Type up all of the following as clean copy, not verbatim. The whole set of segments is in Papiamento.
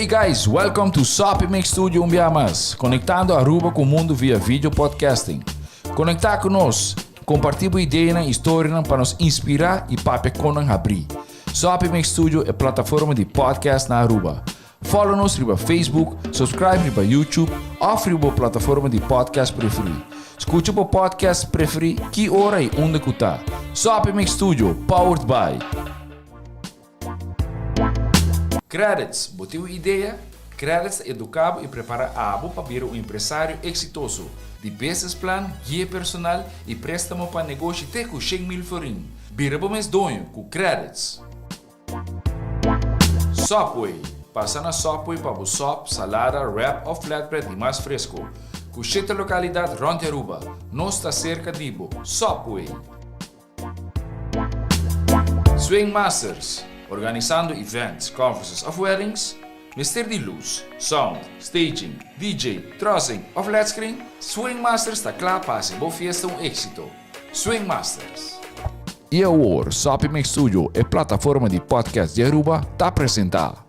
Hey guys, welcome to Soppy Mix Studio un bia mas, conectando Aruba cu mundo via video podcasting. Conecta cu nos, comparti bo ideanan y storianan pa nos inspira y papia con nan habri. Soppy Mix Studio e plataforma di podcast na Aruba. Follow nos riba Facebook, subscribe riba YouTube of riba bo plataforma di podcast preferi. Scucha bo podcast preferi ki ora y unda cu ta. Soppy Mix Studio, powered by. Credits, bo tin un idea? Credits ta educa bo y prepara abo pa bira un empresario exitoso. Di business plan, guia personal y prestamo pa negoshi te cu 100,000 florin. Bira bo mes doño cu Credits. Subway, Pasa na Subway pa bo sop, salada, wrap of flatbread di mas fresco. Cu shete localidad rond di Aruba. Nos ta cerca di bo. Subway! Swing Masters, Organisando events, conferences of weddings? Mester di luz, sound, staging, DJ, trussing of led screen? Swing Masters ta cla pa haci bo fiesta un exito. Swing Masters. Y awor, Soppy Mix Studio, e plataforma di podcast di Aruba, ta presenta.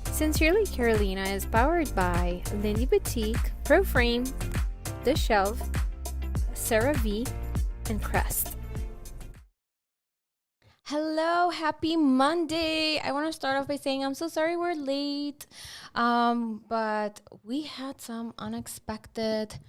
Sincerely Carolina is powered by Lindy Boutique, ProFrame, The Shelf, Sarah V, and Crest. Hello, happy Monday. I want to start off by saying I'm so sorry we're late. But we had some unexpected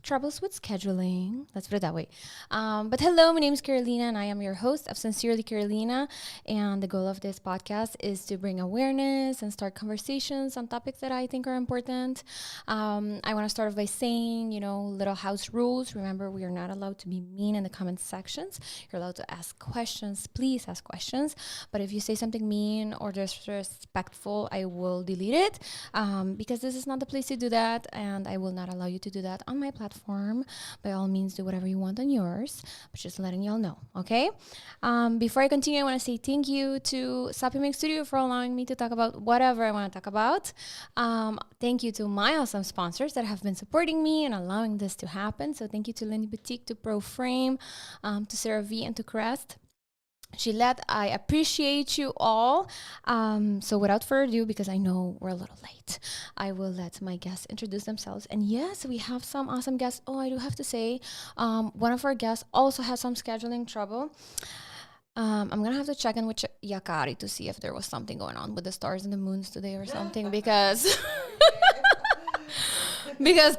troubles with scheduling. Let's put it that way. But hello, my name is Carolina, and I am your host of Sincerely Carolina. And the goal of this podcast is to bring awareness and start conversations on topics that I think are important. I want to start off by saying, little house rules. Remember, we are not allowed to be mean in the comment sections. You're allowed to ask questions. Please ask questions. But if you say something mean or disrespectful, I will delete it because this is not the place to do that. And I will not allow you to do that on my platform. By all means, do whatever you want on yours, but just letting y'all know, okay? Before I continue, I want to say thank you to Sappy Mix Studio for allowing me to talk about whatever I want to talk about. Thank you to my awesome sponsors that have been supporting me and allowing this to happen. So thank you to Lindy Boutique, to Pro Frame, to Sarah V, and to Crest. Gillette, I appreciate you all. So without further ado, because I know we're a little late, I will let my guests introduce themselves. And yes, we have some awesome guests. Oh, I do have to say, one of our guests also has some scheduling trouble. I'm gonna have to check in with Yakari to see if there was something going on with the stars and the moons today or something because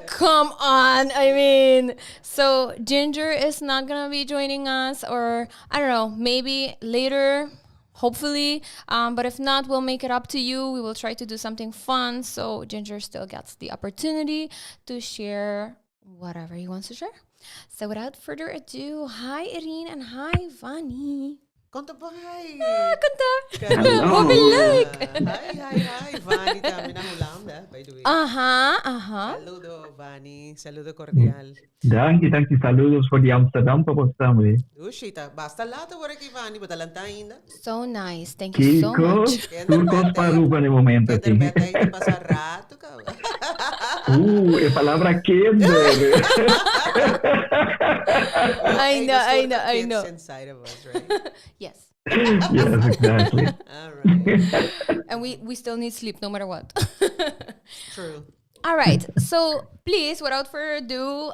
come on, I mean, so Ginger is not gonna be joining us, or I don't know, maybe later, hopefully. But if not, we'll make it up to you. We will try to do something fun so Ginger still gets the opportunity to share whatever he wants to share. So without further ado, hi Irene and hi Vani. Con ta bai? Ah, con ta. Hello. Hopi leuk. Hi, hi, hi. Vani tambe na Hulanda, by the way. Saludo, Vani. Saludo cordial. Danki, danki. Saludos for di Amsterdam pa bo tambe. Dushi, ta basta laat awor aki, Vani. Bo ta lanta ainda? So nice. Thank you so Kiko, much. tur kos pa Aruba na e momento aki. Kinderbed ei ta pasa rato kaba. E palabra kinder. I know, I know, I know. Inside of us, right? Yes. Yes, exactly. All right. And we still need sleep no matter what. True. All right. So, please, without further ado,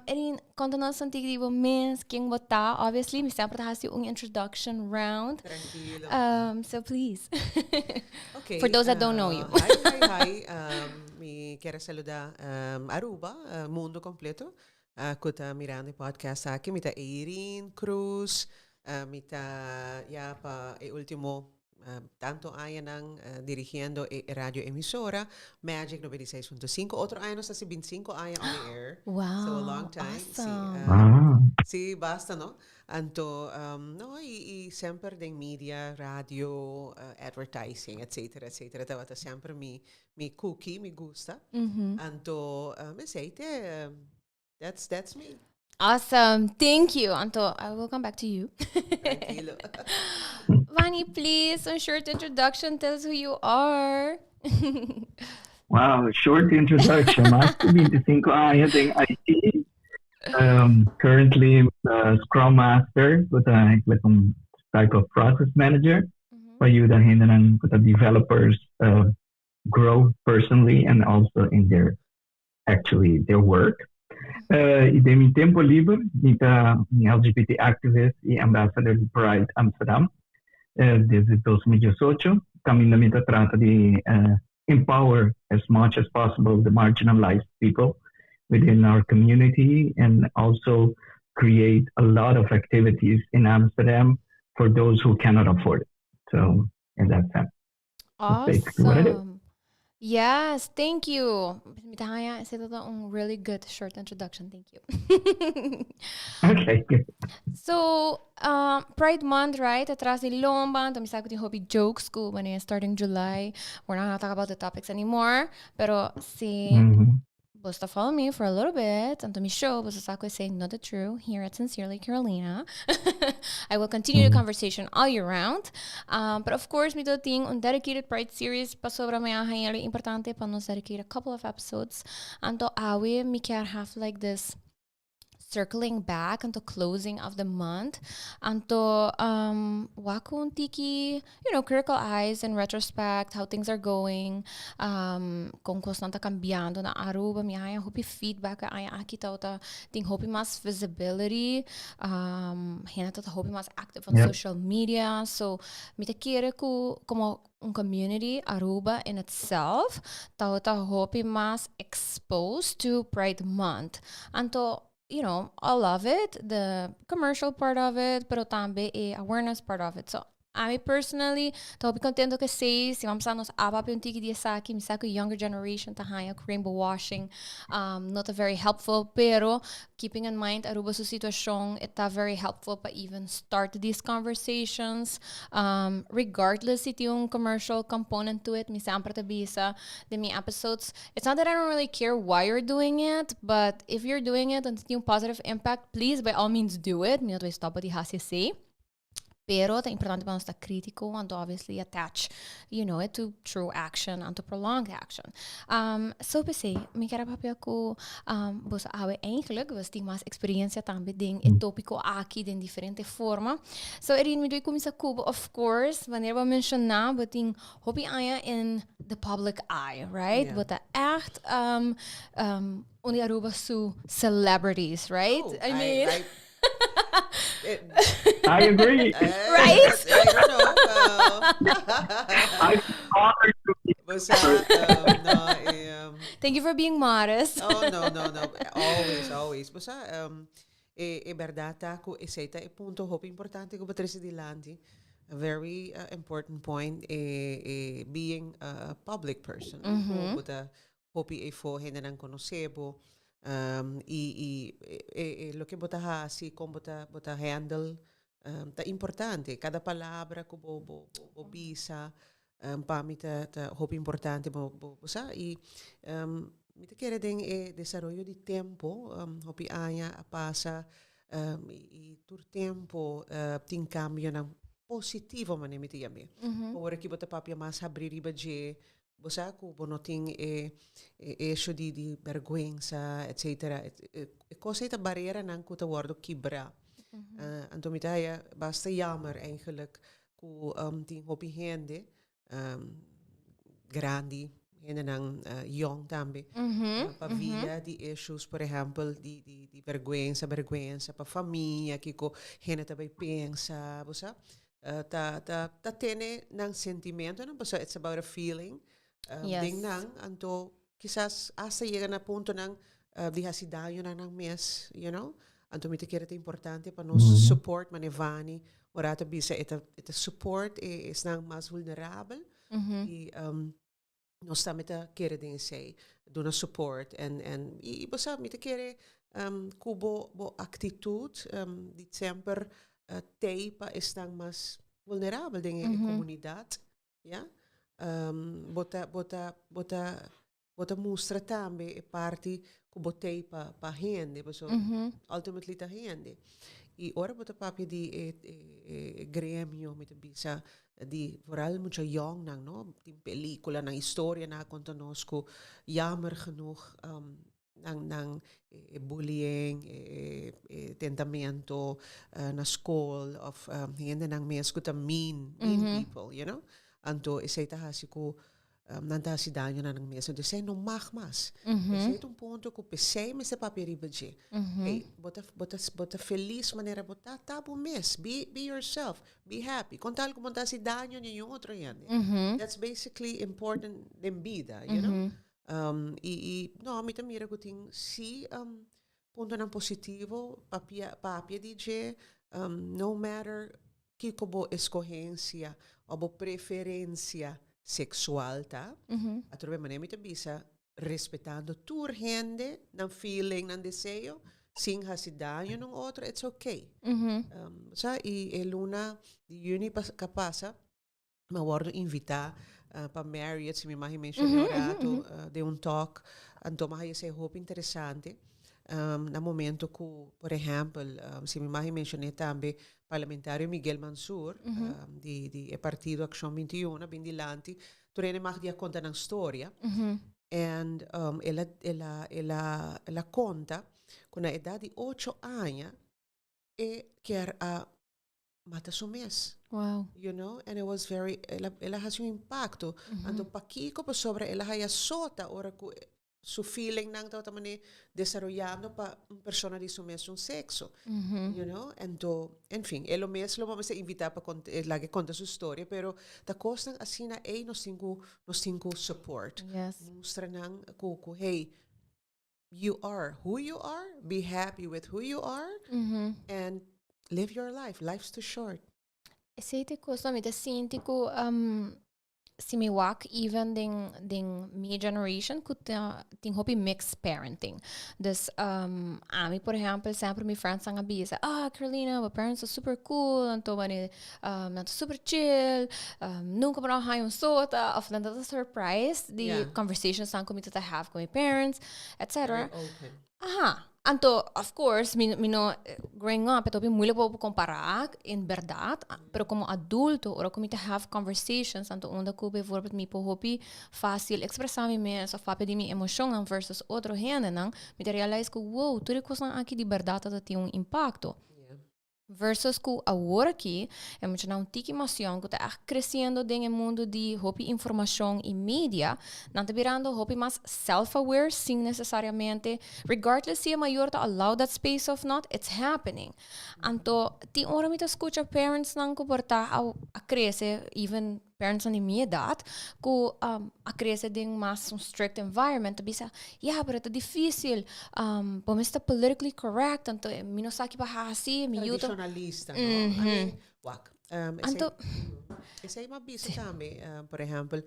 Erin, conta nos un tiki di bo mes, ken bo ta. Obviously, mi semper ta haci un introduction round. Tranquilo. So, please. Okay. For those that don't know you. Hi, hi, hi. Mi kier saluda Aruba, mundo completo, cu ta mirando e podcast aki. Mi ta Irene Cruz. Mi ta ya pa e ultimo tanto añanan dirigiendo e radio emisora Magic 96.5. Otro aña nos ta haci 25 aña on the air. Wow, So a long time. Sí, awesome. Sí, basta, no? Anto, no, y semper den media, radio, advertising, etcétera, etcétera. Tabata semper mi cookie, mi gusta. Anto, esey te, that's me. Awesome. Thank you. Anto, I will come back to you. Tranquilo. Vani, please, a short introduction. Tell us who you are. Wow, short introduction. Mas di 25 aña den IT. Currently, I'm a Scrum Master with a, like a type of process manager. Pa yuda hendenan ku ta developers grow personally and also in their actually their work. I den mi tempo liber, mi ta un LGBT activist i ambassador di Pride Amsterdam desde 2018. Kaminda mi ta trata di empower as much as possible the marginalized people within our community and also create a lot of activities in Amsterdam for those who cannot afford it. So, in that sense, that's basically what it is. Awesome. Yes, thank you. Mi ta haya esei ta un really good short introduction. Thank you. Okay, good. So, Pride Month, right? Atras di lomba, anto mi sa ku tin hopi jokes ku wanneer starting July, we're not gonna talk about the topics anymore. Pero si bo ta follow me for a little bit, anto mi show, bo sa ku esei not the true here at Sincerely Carolina. I will continue the conversation all year round. But of course, mi tin un dedicated Pride series pasobra mi a haña importante pa nos dedicate a couple of episodes. Anto awe mi kier have like this circling back anto closing of the month. Anto wak un tiki, critical eyes and retrospect, how things are going, kon kosnan ta kambiando na Aruba. Mi a haya hopi feedback ay aki ta tin hopi mas visibility, hende ta hopi mas active on social media. So mi ta kere ku komo un community Aruba in itself ta hopi mas exposed to Pride Month. Anto, I love it, the commercial part of it, pero tambe e awareness part of it. So, I personally, ta hopi contento ku esei, si ban nos a papia un tiki di esaki, mi sa ku younger generation ta haya rainbow washing not a very helpful, pero keeping in mind Aruba su situashon, ta very helpful pa even start these conversations, regardless si tin un commercial component to it. Mi semper ta bisa den mi episodes, it's not that I don't really care why you're doing it, but if you're doing it and tin un positive impact, please, by all means, do it. Mi no ta stop di hasi esei. Pero ta importante pa nos ta kritiko and to obviously attach it to true action and to prolonged action. So p'esei, mi kier papia ku boso awe eigenlijk, boso tin mas eksperensia tambe den e tópiko aki den diferente forma. So Erin, mi ta kuminsá ku bo, of course, wanneer bo menshoná, bo tin hopi aña in the public eye, right? Yeah. Bo ta echt un di Aruba su celebrities, right? Oh, I mean, I agree. Right? I don't know. I'm honored to be Basta, no, Thank you for being modest. Oh, no. Always, always. Basta, e berdat ta ku esei ta e punto hopi importante ku bo a trese dilanti. A very important point, being a public person. Bo ta hopi efo hendenan konosé bo i loke bo ta hasi, kon bo ta handle ta importante. Kada palabra ku bo bisa, pa mi ta hopi importante bo sa i mi ta kere den e desaroyo di tempu, hopi aña a pasa i tur tempu tin kambionan positivo, manera mi ta yam'é. Ora ku bo ta papia mas habrí riba dje, bo sa ku bo no tin e issue di bergwensa, etc. E kos ei ta bareranan ku ta wòrdu kibrá. Anto mi ta haya basta jammer eigenlijk ku tin hopi hende grandi, hendenan young tambe, pa via di issues, por ehèmpel, di bergwensa pa famia, kiko hende ta bai pensa, bo sa, ta tene nan sentimentonan, pasobra it's about a feeling den nan, anto kisas hasta yega na puntonan di hasi daño na nan mes. Anto mi ta kere ta importante pa nos support, manera Vani, ora ta bisa e ta support esnan mas vulnerabel i nos tambe ta kere den esei, duna support en i bo sa, mi ta kere ku bo aktitut di semper tei pa esnan mas vulnerabel den e komunidat, ja? Bo ta mustra tambe e parti ku bo tei pa hende, so ultimately ta hende. I ora bo ta papia di e gremio, mi ta bisa di vooral mucha young nan, no? Tin pelíkula, nan historia nan konta nos ku jammer genoeg. Nan nan e bullying, e tentamento na school of hendenan mes ku ta mean, mean people, you know. Anto esei ta hasi ku nan ta hasi daño na nan mes. Anto esei no mag mas. Esei ta un punto ku p'esei mester papia riba dje. Hey, bo ta bo ta bo ta felis manera bo ta, ta bo mes. Be be yourself. Be happy. Kon tal ku bo no ta hasi daño ningun otro hende. That's basically important den bida, you know. Um, y, y no, mi ta mira ku tin si um, puntonan positivo papia, papia di dje, um, no matter kiko bo escogencia o bo preferencia sexual ta, mm -hmm. Atrobe manera mi ta bisa, respetando tur hende, nan feeling, nan deseo, sin hasi daño nun otro, it's okay. Mm -hmm. um, sa, y e luna di juni pas, ka pasa, Mi a wordo invita pa Marriott, si mi mag menciona un rato, den un talk. Anto mi a haya esei hopi interesante. Na momento cu, por ehempel, si mi mag mencione tambe parlamentario Miguel Mansur, di di e partido Accion 21 a bin dilanti, tur hende mag di a conta nan storia. And el a el a el a el a conta cu na edad di ocho aña e kier a mata su mes. Wow. You know, and it was very, el a, el a hasi un impacto. Mm -hmm. Anto pakiko pasobra el a haya sota ora ku su feeling nan tabata mane desaroyando pa un persona di su mesun sexo. Mm -hmm. You know, anto, en fin, el lo mes lo vamos a invita pa kont, eh, lage konta su storia, pero ta kosnan asina ei nos tin ku, nos tin ku support. Yes. Mustra nan ku, ku hey, you are who you are, be happy with who you are, mm -hmm. and live your life. Life's too short. Esei te kos mi ta sinti ku um, si mi wak even den, den mi generation ku ta, tin hopi mixed parenting. Dus um, ami, por ehempel, sempre mi friends ang bisa, ah, Carolina, bo parents are super cool, anto wanneer um, nan ta super chill, um, nunca bo no haña un sota, of nan ta surprised di yeah. conversations nan ku mi ta have ku mi parents, etc. Aha. Anto, of course, mi, mi no, growing up, het hopi moeilijk op comparar, in berdad, pero como adulto, ora ku mi ta have conversations, anto unda ku bijvoorbeeld mi po hopi fácil expresa mi mes, of papia di mi emocionnan versus otro hendenan, mi ta realize ku, wow, tur e kosnan aki di berdad ta tin un impacto. Versus ku awor aki e muchanan un tiki mas yòn ku ta ègt kresiendo den e mundu di hopi informashon i media, nan ta birando hopi mas self-aware sin nesesariamente, regardless si e mayor ta allow that space of not, it's happening. Anto tin ora mi ta skucha parentsnan ku por ta a krese even Parents di mi edad cu a crece den mas un strict environment ta bisa, ya, pero ta dificil, bo mester ta politically correct, anto mi no sa ki pa haci, mi yu ta. Tradicionalista, no? I mean, wak, Anto. Esey mi a bisa tambe, por ehempel,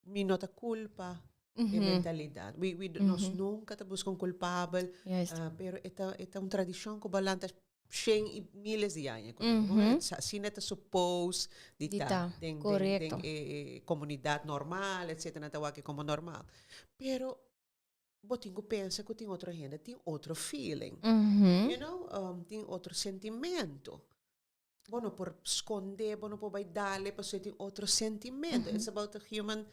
mi no ta culpa e mentalidad. We, we, nos nunca ta busca un culpabel, pero e ta, e ta un tradicion cu bo a lanta shen y miles di aña. Mm -hmm. Asina ta suppose di ta den, den, den e comunidad normal, etc. Nan ta wak como normal. Pero bo tin ku pensa ku tin otro hende, tin otro feeling. Mm -hmm. You know, tin otro sentimento. Bo no por skonde, bo no por bai dale, pasobra tin otro sentimento. Mm -hmm. It's about the human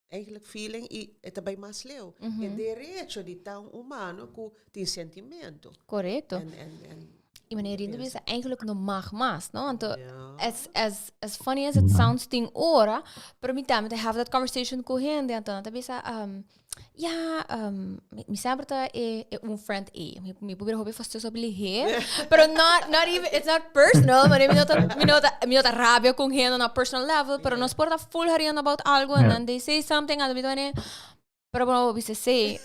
Eigenlijk feeling y e ta bay mas leu. Mm -hmm. E derecho di ta un humano cu tin sentimento. Correcto. En, en, en, y meneer Rindo bisa eigenlijk no mag mas, no? Anto, ja. as, as, as funny as it sounds tin ora, pero mi tambe ta have that conversation cu hende, anto nan ta bisa, um, ja, um, mi, mi sempre ta e, e un friend e. Mi, mi por bira hopi fastioso hopi lihe, pero not, not even, it's not personal, maar mi no ta, mi no ta, mi no ta rabia con hende on a personal level, pero nos por ta full hariendo about algo and then they say something and mi ta wanneer, pero bo no por bisa esey.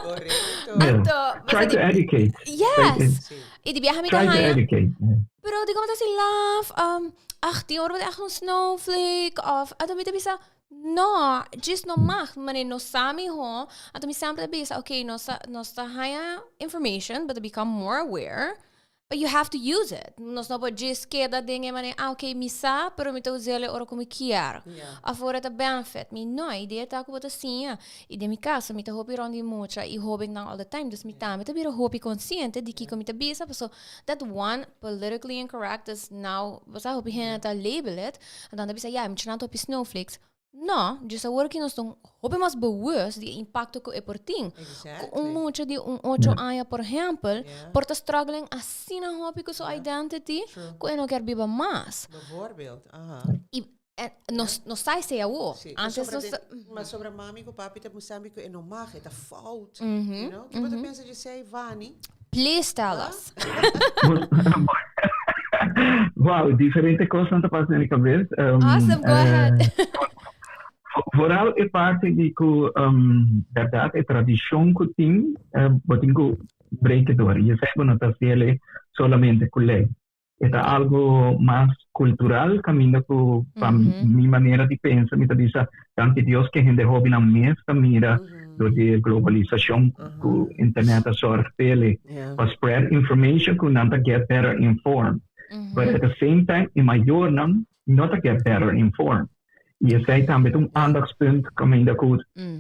Correcto. Anto, Try to educate. Yes. Sí. Y di biaha mi ta Try to haya, educate. Pero di como ta si laf, um, ach, tin ora bo ta echt un snowflake, of, anto mi ta bisa, No, djis no mag. Mane no sa miho. Anto mi semper ta bisa, ok, nos ta, nos ta haña information, but to become more aware, but you have to use it. Nos no por djis keda den e mane, ah, ok, mi sa, pero mi ta us'el e ora ku mi kier. Of ora ta benefit mi. No, e idea ta ku bo ta siña. I den mi kaso, mi ta hopi rond di mucha i hobennan all the time, dus mi tambe ta bira hopi konsiente di kiko mi ta bisa, paso that one politically incorrect is now, bo sa, hopi hende ta label it, Anto nan ta bisa, ya, mi chana topi snowflakes. No, djis awor ki nos ta un hopi mas bewust di e impacto cu e por tin. Cu un mucha di un ocho aña, por ehempel, por ta struggling asina hopi cu su identity cu e no kier biba mas. Bijvoorbeeld, aha. Y nos no sa esey awor. Antes nos ta. Ma sobra mami cu papi ta mustrami cu e no mag, e ta fout. You know? Kico bo ta pensa di esey, Vani? Please tell us. Wow, diferente cosnan ta pasa den mi cabes. Awesome, go ahead. Vooral e parti di cu berdad e tradicion cu tin, bo tin cu break it door. Y esey bo no ta haciele solamente cu ley. E ta algo mas cultural caminda cu pa mi manera di pensa mi ta bisa danki Dios cu hende hobennan mes ta mira door di e globalisacion cu internet a zorg p'ele pa spread information cu nan ta get better informed. But at the same time e mayornan no ta get better informed. Y esey tambe ta un aandachtspunt caminda cu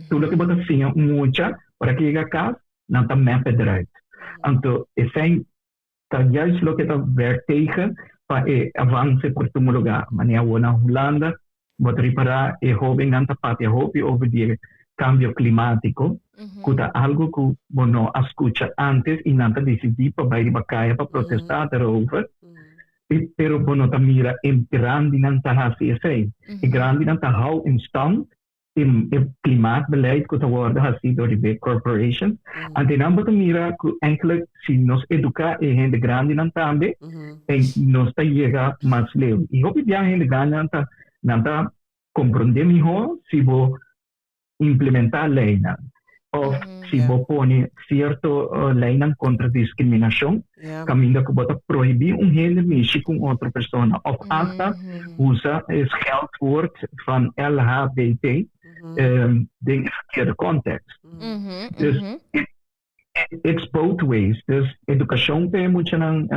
tur loke bo ta siña un mucha ora cu yega cas nan ta map het eruit. Anto esey ta juist loke ta werk tegen pa e avance por tuma lugar. Manera awor na Hulanda bo ta ripara e hobennan ta papia hopi over di e cambio climatico cu ta algo cu bo no a scucha antes y nan ta dicidi pa bay riba caya pa protesta daarover. Pero bo no ta mira e grandinan ta haci esey. E grandinan ta hou in stand e klimaatbeleid ku ta wòrdu hasí dor di big corporations. Ante nan bo ta mira ku enkele si nos eduká e hende grandinan tambe, e nos ta yega mas leu. I hopi bia hende grandinan ta nan ta komprondé mihó si bo implementá leinan òf si bo pone sierto leinan kontra diskriminashon kaminda ku bo ta prohibí un hende mishi ku un otro persona òf asta usa e scheldwoord van LHBT den e verkeerde context. Dus it's both ways. Dus edukashon pa e muchanan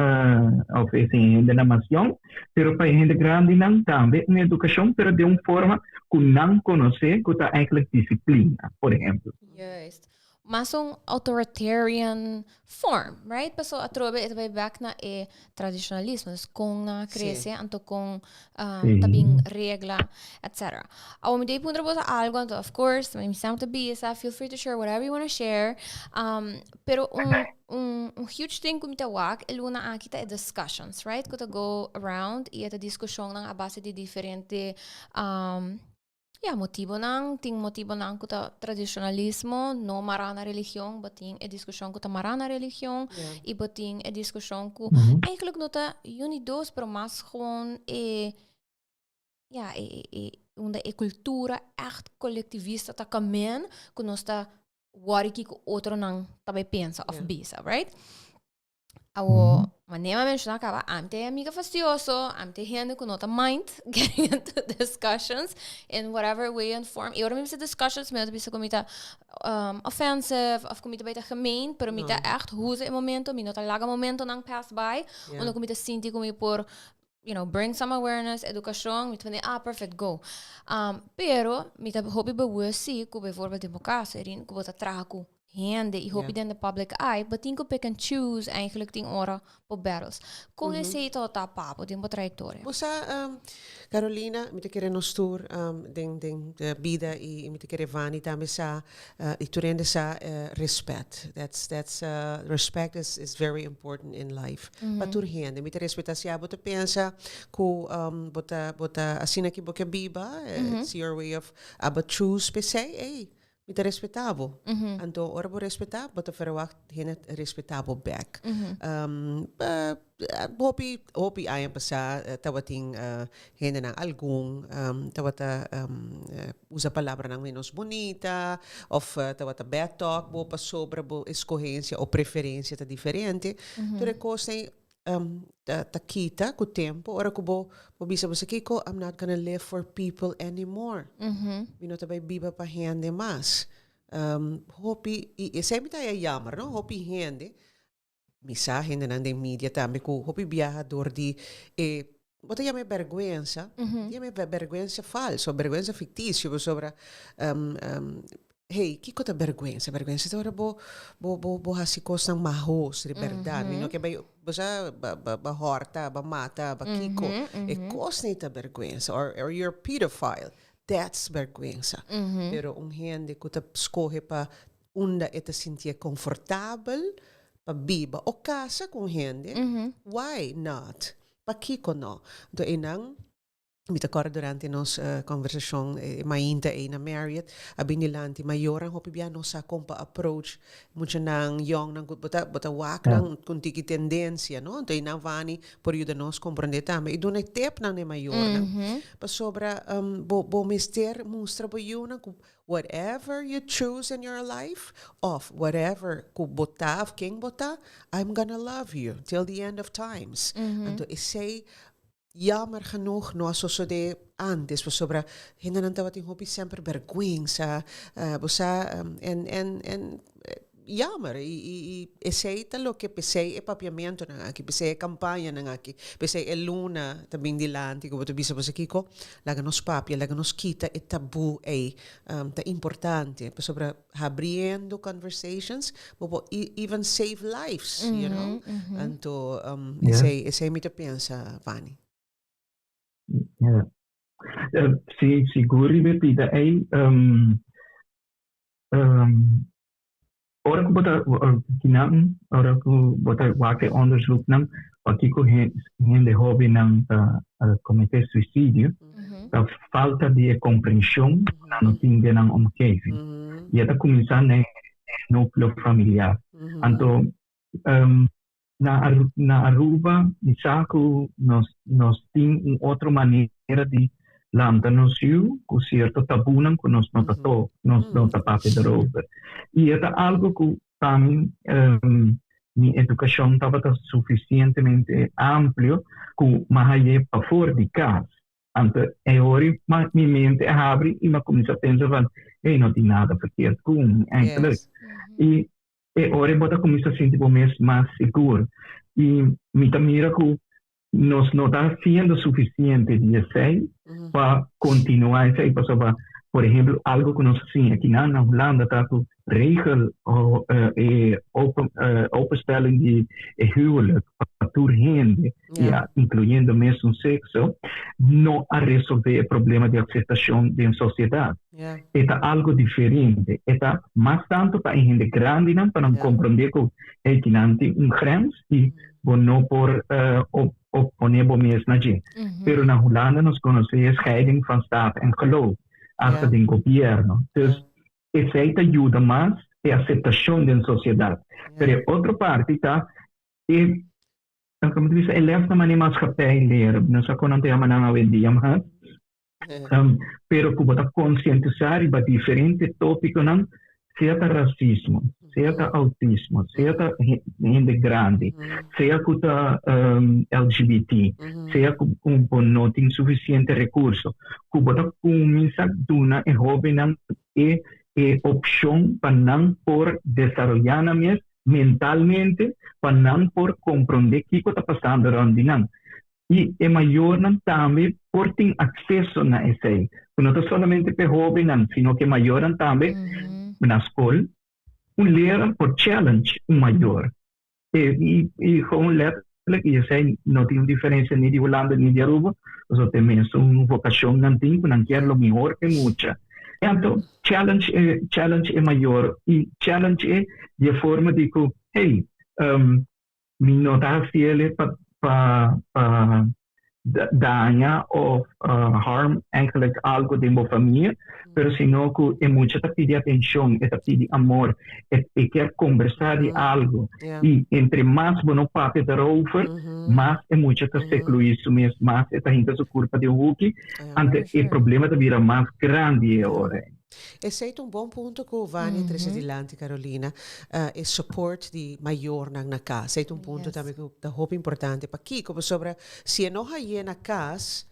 òf e hendenan mas yòn, pero pa e hende grandinan tambe un edukashon pero den un forma ku nan konosé ku ta eigenlijk disiplina, por ehempel. Juist. Mas un authoritarian form, right? Paso atrobe e ta bai bek na e tradicionalismo, dus kon nan a crece, anto kon ta bin regla, etc. Awor mi debe puntra boso algo, anto of course, mi semper ta bisa, feel free to share whatever you wanna share. Pero un, un, un huge thing ku mi ta wak e luna aki ta e discussions, right? Ku ta go around i e ta discusionnan a base di diferente Ya, motibonan, tin motibonan ku ta tradishonalismo, no mará na religion, bo tin e diskushon ku ta mará na religion, i bo tin e diskushon ku eigenlijk no ta yu ni dos, pero mas gewoon e, ya, e, e, unda e kultura ègt kolektivista ta kamen, ku nos ta wòri kiko otronan ta bai pensa òf bisa, right? Awo, manera mi a menciona caba, ami ta e amiga fastioso, ami ta e hende cu no ta mind getting into discussions in whatever way and form. Y ora mi bisa discussions, mi no ta bisa cu mi ta um, offensive of cu mi ta bay ta gemeen, pero mi ta echt usa e momento, mi no ta laga momentonan pass by, unda cu mi ta sinti cu mi por, bring some awareness, educacion, mi ta pone, ah, perfect, go. Um, pero mi ta hopi bewust si cu bijvoorbeeld den bo caso, Erin, cu bo ta traha cu hende y hopi den de public eye, bo tin cu pick and choose eigenlijk tin ora bo battles. Con esey ta ta pa bo den bo trayectoria? Bo sa, Carolina, mi ta kere nos tur den den bida y mi ta kere Vani tambe sa y tur hende sa respet. That's that's respect is is very important in life pa tur hende. Mi ta respeta si abo ta pensa cu bo ta bo ta asina ki bo ke biba, it's your way of abo choose p'esey, ey, Mi ta respetá bo. Anto ora bo respetá, bo ta verwagt hende respetá bo bèk. Hopi, hopi aña pasá tabatin hendenan, algun tabata usa palabranan menos bunita òf tabata bad talk bo pasobra bo eskohensia o preferensia ta diferente. Tur e kosnan ta kita ku tempu ora ku bo bo bisa bo sa kiko I'm not gonna live for people anymore. Mi no ta bai biba pa hende mas. Hopi i esei mi ta haya jammer no hopi hende mi sa hendenan den media tambe ku hopi biaha dor di e bo ta yama e bergwensa yama e bergwensa falso bergwensa ficticio pasobra Hey, kiko ta bergwensa? Bergwensa ta ora bo bo bo bo hasi kosnan mahos di bèrdat. Mi no ke bai bo sa ba ba ba hòrta, ba mata, ba kiko. E kosnan ei ta bergwensa. Or or you're a pedophile. That's bergwensa. Pero un hende ku ta skohe pa unda e ta sintié konfortabel pa biba o kasa ku un hende, why not? Pakiko no? Anto einan mi ta kòrda durante nos konversashon e mainta ei na Marriott a bin dilanti mayornan hopi bia no sa kon pa approach muchanan yòngnan ku bo ta bo ta wak nan ku un tiki tendensia no. Anto einan Vani por yuda nos komprondé tambe i duna e tepnan na e mayornan pasobra bo bo mester mustra bo yunan ku whatever you choose in your life of whatever ku bo ta of ken bo ta, I'm gonna love you till the end of times. Anto esei jammer genoeg no a sosodé antes pasobra hendenan tabatin hopi semper bèrgwensa, bo sa, en en en jammer i i i esei ta loke p'esei e papiamentonan aki, p'esei e kampañanan aki, p'esei e luna ta bin dilanti ku bo ta bisa bo sa kiko, laga nos papia, laga nos kita e tabú ei, ta importante pasobra habriendo conversations bo por even save lives, you know. Anto esei esei mi ta pensa, Vani. Ja. Si, sigur riba e pida ei. Ora ku bo ta kinan, ora ku bo ta wak e onderzoeknan pakiko hende hóbennan ta kometé suisidio, ta falta di e komprenshon ku nan no tin den nan omgeving. I e ta kuminsá na e núkleo familiar. Anto na na Aruba mi sa ku nos nos tin un otro manera di lanta nos yu ku sierto tabunan ku nos no ta to nos no ta papia derover. I e ta algo ku pa mi mi edukashon tabata sufisientemente amplio ku mi a haye pafor di kas. Anto e hori mi mente a habri i mi a kuminsá pensa van, hey, no tin nada verkeerd ku mi eigenlijk. I e ora bo ta kuminsá sinti bo mes mas sigur. I mi ta mira ku nos no ta hasiendo sufisiente di esei pa kontinuá esei, pasobra, por ehempel, algu ku nos a siña akinan na Hulanda ta ku regel e openstelling di e huwelijk pa tur hende, ya, inkluyendo mesun sekso, no a resolvé e problema di akseptashon den sosiedat. E ta algo diferente. E ta mas tantu pa e hende grandinan pa nan komprondé ku hey kinan tin un grens i bo no por oponé bo mes na dje. Pero na Hulanda nos konosé e scheiding van staat en geloof, asta den gobièrnu. Dus esei ta yuda mas e aseptashon den sosiedat. Pero e otro parti ta e, komo ta bisa, e lèsnan manera maatschappij leren. No sa kon nan ta yama nan awendia mas. Pero ku bo ta konsientisá riba diferente tópikonan, sea ta rasismo, sea ta outismo, sea ta hende grandi, sea ku ta LGBT, sea ku bo no tin sufisiente rekurso, ku bo ta kuminsá duna e hóbennan e e opshon pa nan por desaroyá nan mes mentalmente, pa nan por komprondé kiko ta pasando rònt di nan. I e mayornan tambe por tin akseso na esei, ku no ta solamente p'e hóbennan, sino ku e mayornan tambe. Na skol, un leraar por challenge un mayor. I i gewoon letterlijk, i esei no tin un diferensia ni di Hulanda ni di Aruba, pasobra ta e mesun vokashon nan tin, ku nan kier lo mihor p'e mucha. Anto challenge e challenge e mayor i challenge e di e forma di ku, hey, Mi no ta haciele pa pa pa daña of harm eigenlijk algo den bo famia, pero sino cu e mucha ta pidi atencion, e ta pidi amor, e e kier combersa di algo. Y entre mas bo no papia daarover, mas e mucha ta seclui su mes, mas e ta hinca su curpa den hoeki, anto e problema ta bira mas grandi e ora ei. Esei ta un bon punto ku Vania trese dilanti, Carolina, e support di mayornan na kas. Esei ta un punto tambe ku ta hopi importante. Pakiko? Pasobra si e no haye na kas,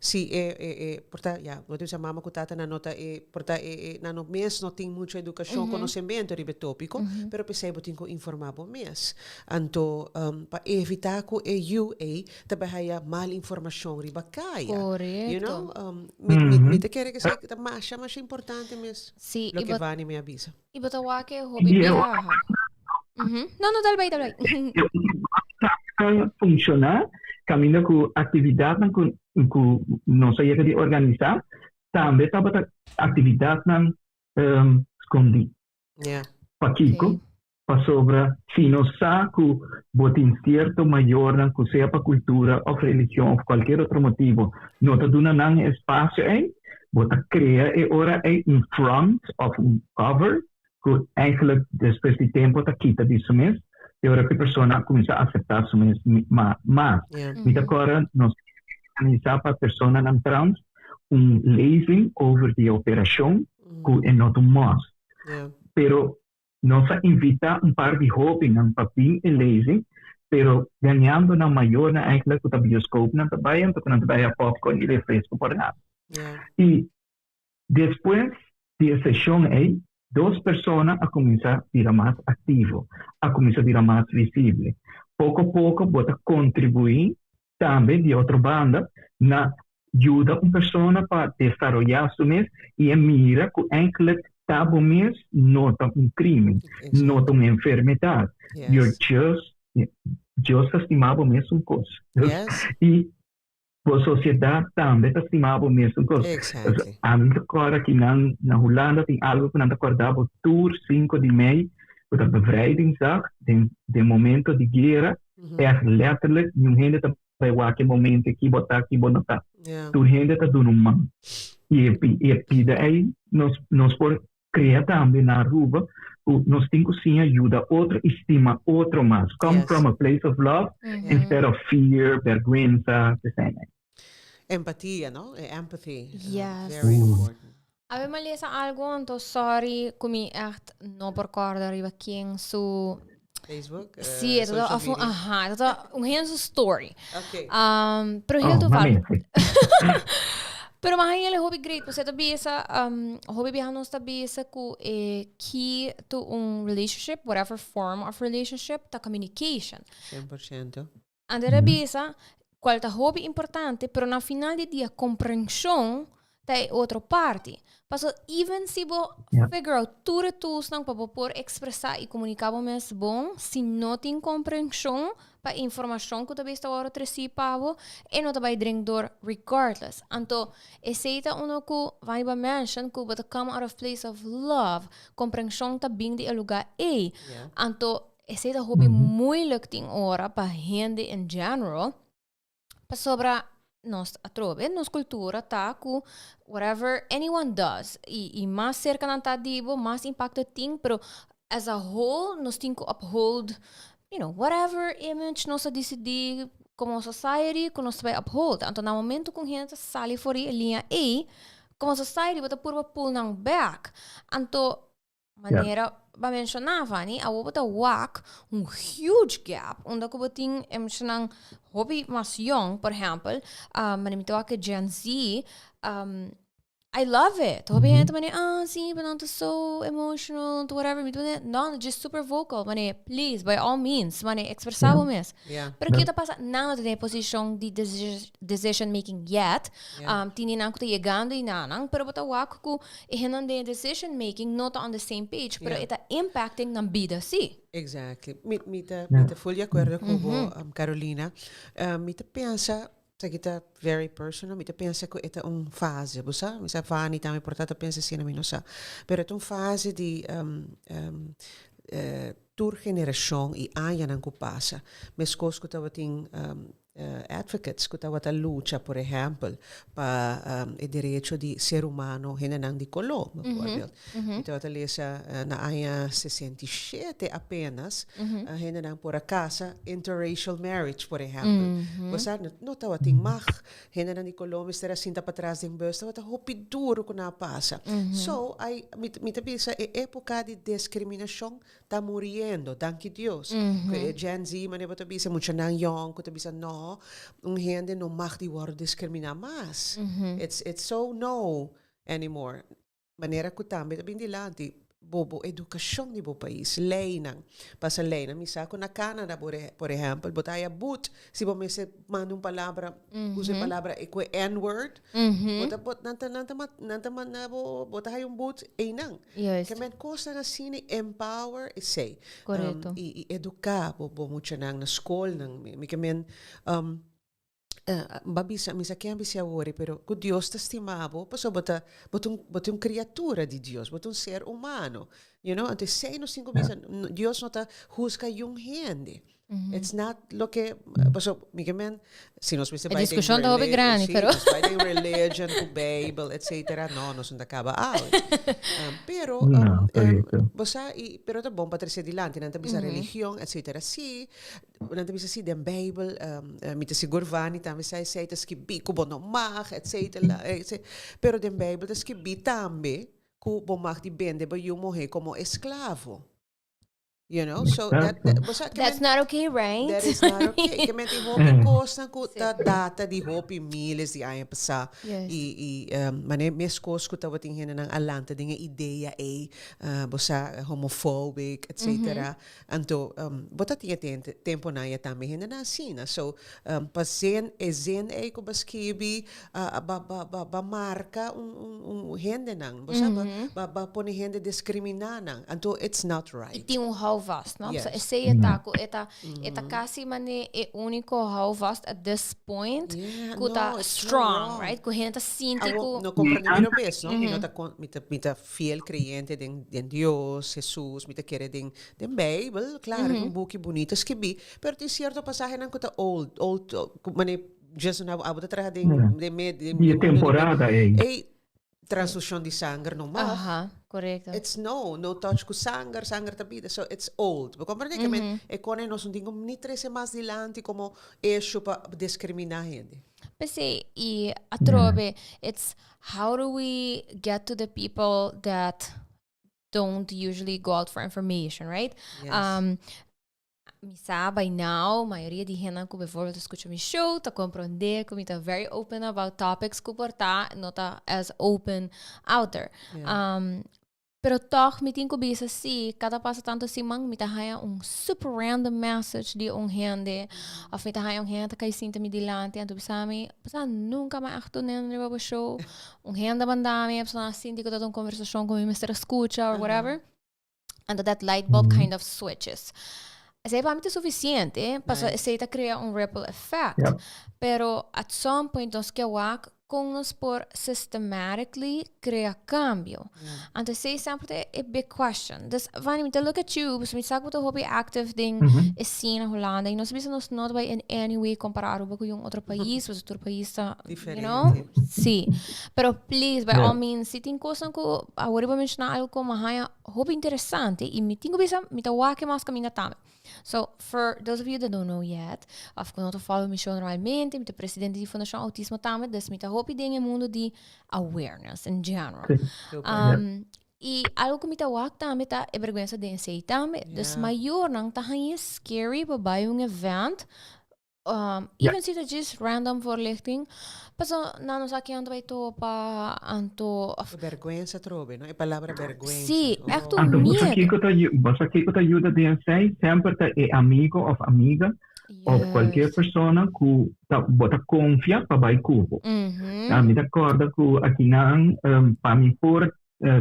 si e e e por ta ya, bo ta bisa mama ku tata nan no ta e por ta e e nan no mes no tin mucho edukashon, konosementu riba e topiko, pero p'esei bo tin ku informá bo mes. Anto pa evitá ku e yu ei ta bai haya mal informacion riba kaya. You know, mi, mi, mi ta kere que ta masha, masha importante mes. Sí, lo que Vani me avisa. Y bo ta wak e hopi biaha. No, no, dal bai, dal bai. Funciona, caminda cu actividadnan cu, cu nos a yega di organisa. Tambe tabata actividadnan scondi. Pakico? Pasobra si nos sa cu bo tin cierto mayornan cu sea pa cultura of religion of cualkier otro motibo no ta duna nan e espacio ey, bo ta crea e ora ey un front of un cover cu eigenlijk despues di tempo ta kita di su mes e ora cu e persona a cuminsa acepta su mes mas. Mi ta corda nos organisa pa personanan trans un lezing over di e operacion cu e no ta un must. Pero nos a invita un par di hobennan pa bin e lezing, pero gañando nan mayornan eigenlijk cu ta bioscoopnan ta bay, anto cu nan ta bay a popcorn y refresco por nan. Y despues di e sesion ey, dos persona a cuminsa bira mas activo, a cuminsa bira mas visible. Poco poco bo ta contribui tambe di otro banda na yuda un persona pa desaroyá su mes i e mira ku enkele ta bo mes no ta un krimen, no ta un enfermedat. You're just, Dios ta stima bo mes un kos. I bo sosiedat tambe ta stima bo mes un kos. Ami ta kòrda ki nan na Hulanda tin algu ku nan ta kòrda bo tur sinku di mei ku ta bevrijdingsdag den momento di guera. Echt letterlijk, niun hende ta bai wak e momento ki bo ta, ki bo no ta. Tur hende ta duna un man. I e pida ei nos nos por krea tambe na Aruba ku nos tin ku siña yuda otro i stima otro mas. Come from a place of love instead of fear, bergwensa, esei. Empatia, no? E empathy. Yes. Very important. Awe mi a lesa algo, anto sorry ku mi echt no por kòrda riba ken su Facebook? Sí, e social of un, media. aha, e ta un hende su story. Okay. Pero heel Oh, toevallig. mami. Pero m'a haña el hopi great, pasobra e ta bisa, hopi biaha nos ta bisa ku e key to un relationship, whatever form of relationship, ta communication. 100%. Anto e ta bisa cual ta hopi importante, pero na final di dia comprension ta e otro parti. Paso even si bo figure out tur e toolsnan pa bo por expresa y comunica bo mes bon, si no tin comprension pa e informacion cu ta bes ta worde treci pa bo, e no ta bay drink door regardless. Anto esey ta uno cu Vani ba mention cu bo ta come out of place of love, comprension ta bin di e lugar ey. Anto Esei ta hopi moeilijk tin ora pa hende in general, pasobra nos atrobe, nos cultura ta cu whatever anyone does, y, y mas cerca nan ta di bo, mas impacto tin, pero as a whole nos tin cu uphold, you know, whatever image nos a dicidi como society cu nos ta bay uphold. Anto na momento cu un hende ta sali for di e liña ey, como society bo ta purba pull nan back. Anto Manera ba menshoná, Fanny, awor bo ta wak un huge gap unda ku bo tin emshanan hopi mas yong, por ehèmpel, manera mi ta wak e Gen Z, I love it. Hopi hende ta manera, ah, si, pero nan ta so emotional, nan ta whatever. Mi ta manera, no, just super vocal. Manera, please, by all means, manera, ekspresá bo mes. Pero kiko ta pasa? Nan no ta den e posishon di decision making yet. Tin di nan ku ta yegando di nan, pero bo ta wak ku E hendenan den e decision making no ta on the same page, pero e ta impacting nan bida sí. Exactly. Mi, mi ta, mi ta full di acuerdo cu bo, Carolina. Mi ta pensa, esaki ta very personal, mi ta pensa cu e ta un fase, bo sa? Mi sa Fanny tambe por ta ta pensa asina, mi no sa. Pero e ta un fase di tur generacion y añanan cu pasa. Mescos cu tabatin advocates ku tabata lucha, por ehèmpel, pa e derecho di ser humano hendenan di koló, bijvoorbeeld. Mi tabata lesa na aña 67 apenas, hendenan por a kasa interracial marriage, por ehèmpel. Bo sa, no tabatin mag. Hendenan di koló mester a sinta patras den bus. Tabata hopi duro ku nan a pasa. So, mi ta bisa e époka di deskriminashon ta muriendo, danki Dios. Ku e Gen Z, manera bo ta bisa, muchanan yòn ku ta bisa no, un hende no mag di wòrdu diskriminá mas. It's it's so no anymore. Manera ku tambe ta bin dilanti, bo bo edukashon di bo pais, leinan, pasa leinan. Mi sa ku na Canada, por por ehèmpel, bo ta haya but si bo mester manda un palabra, usa e palabra ku e N-word, bo ta bo nan ta nan ta nan ta manda bo, bo ta haya un but einan. Juist. Ke men kosnan asina empower esei. Korekto. I eduká bo bo muchanan na skolnan. Mi ke men B'a bisa, mi sa ken a bisa awor, pero ku Dios ta stima bo, pasobra bo ta, bo ta un, bo ta un kriatura di Dios, bo ta un ser humano, you know. Anto esei nos tin ku bisa, Dios no ta husga yun hende. It's not loke, pasobra mi ke men, si nos mester E bai den diskushon ta hopi grandi, si, pero. nos bai den religion ku Beibel, etcetera, no, nos no ta kaba awe. Pero, No, korekto. bo sa, i, pero ta bon pa trese dilanti, nan ta bisa religion, etcetera, si, Nan ta bisa si den Bijbel, mi ta sigur Vani tambe sa esei ta skibí ku bo no mag, etcetera, pero den Bijbel ta skibí tambe ku bo mag di bende bo yu muhé komo esklavo. You know, so that, that, bo sa, That's not okay, right? That is not okay. Ke men tin hopi kosnan ku ta data di hopi miles di aña pasá. Yes. I, i manera meskos ku tabatin hendenan a lanta den e idea ei, bo sa, homophobic, etcetera. Anto, bo ta tin e temponan ya tambe hendenan asina. So, pa zin, e zin ei ku bo skibi, ba, ba, ba, ba marka un, un, un hendenan. Bo sa, ba, ba, ba pone hende diskriminá nan. Anto, it's not right. I tin un houvast, no? Yes. So, esei e ta ku e ta, e ta kasi mane e úniko houvast at this point Yeah, ku ta no, it's so strong, wrong. right? Ku hende ta sinti Awo, ku. no komprende mi robes, no? Mi no ta kon, mi ta, mi ta fiel creyente den den Dios, Jesus, mi ta kere den den Bijbel, claro, un buki bunito skibí, pero tin cierto pasahenan cu ta old, old, cu mane Jesus no abo ta traha den den me den Di e mundo di temporada ei. Ey, transfusion di sanger no mag. Aha, correcto. It's no, no touch cu sanger, sanger ta bida, so it's old. Bo comprende? Ke men e kone nos no tin como ni trece mas dilanti como issue pa discrimina hende. P'esei, i atrobe, it's how do we get to the people that don't usually go out for information, right? Yes. Mi sa by now, mayoria di hendenan ku bijvoorbeeld ta skucha mi show ta komprondé ku mi ta very open about topics ku por ta no ta as open out there. Yeah. Pero tòg mi tin ku bisa si, kada pasa tantu siman mi ta haña un super random message di un hende, òf mi ta haña un hende ta kai sinta mi dilanti anto bisa mi, bo sa nunka mi a ègt dun'é riba bo show, un hende a manda mi, e persona a sinti ku ta un konversashon ku mi mester a skucha or whatever. Anto that light bulb kind of switches. Esei pa mi ta sufisiente, pasobra esei ta krea un ripple effect. Pero at some point nos ke wak kon nos por systematically krea kambio. Anto esei semper ta e big question. Dus Vani, mi ta look at you, pasobra mi sa ku bo ta hopi active den e scene na Hulanda i nos bisa nos no ta bai in any way kompara Aruba ku un otro pais, pasobra tur pais ta, you know? Diferente. Si. Pero please, by all means, si tin kosnan ku awor bo menshoná algu ku mi haña hopi interesante i mi tin ku bisa mi ta wak e mas kaminda tambe. So, for those of you that don't know yet, of ku no ta follow mi show normalmente, mi ta presidente di Fundashon Autismo tambe, dus mi ta hopi den e mundo di awareness in general. I algo ku mi ta wak tambe ta e bergwensa den esei tambe. Dus mayornan ta haña scary pa bai un event Even si ta djis random voorlichting, paso nan no sa ken ta bai topa, anto of. E bergwensa atrobe, no? E palabra bergwensa. Sí, echt un Anto bo sa miedo. kiko ta bo sa kiko ta yuda den esei? Semper ta e amigo of amiga of cualkier persona ku ta bo ta konfia pa bai ku bo. Mi ta kòrda ku akinan pa mi por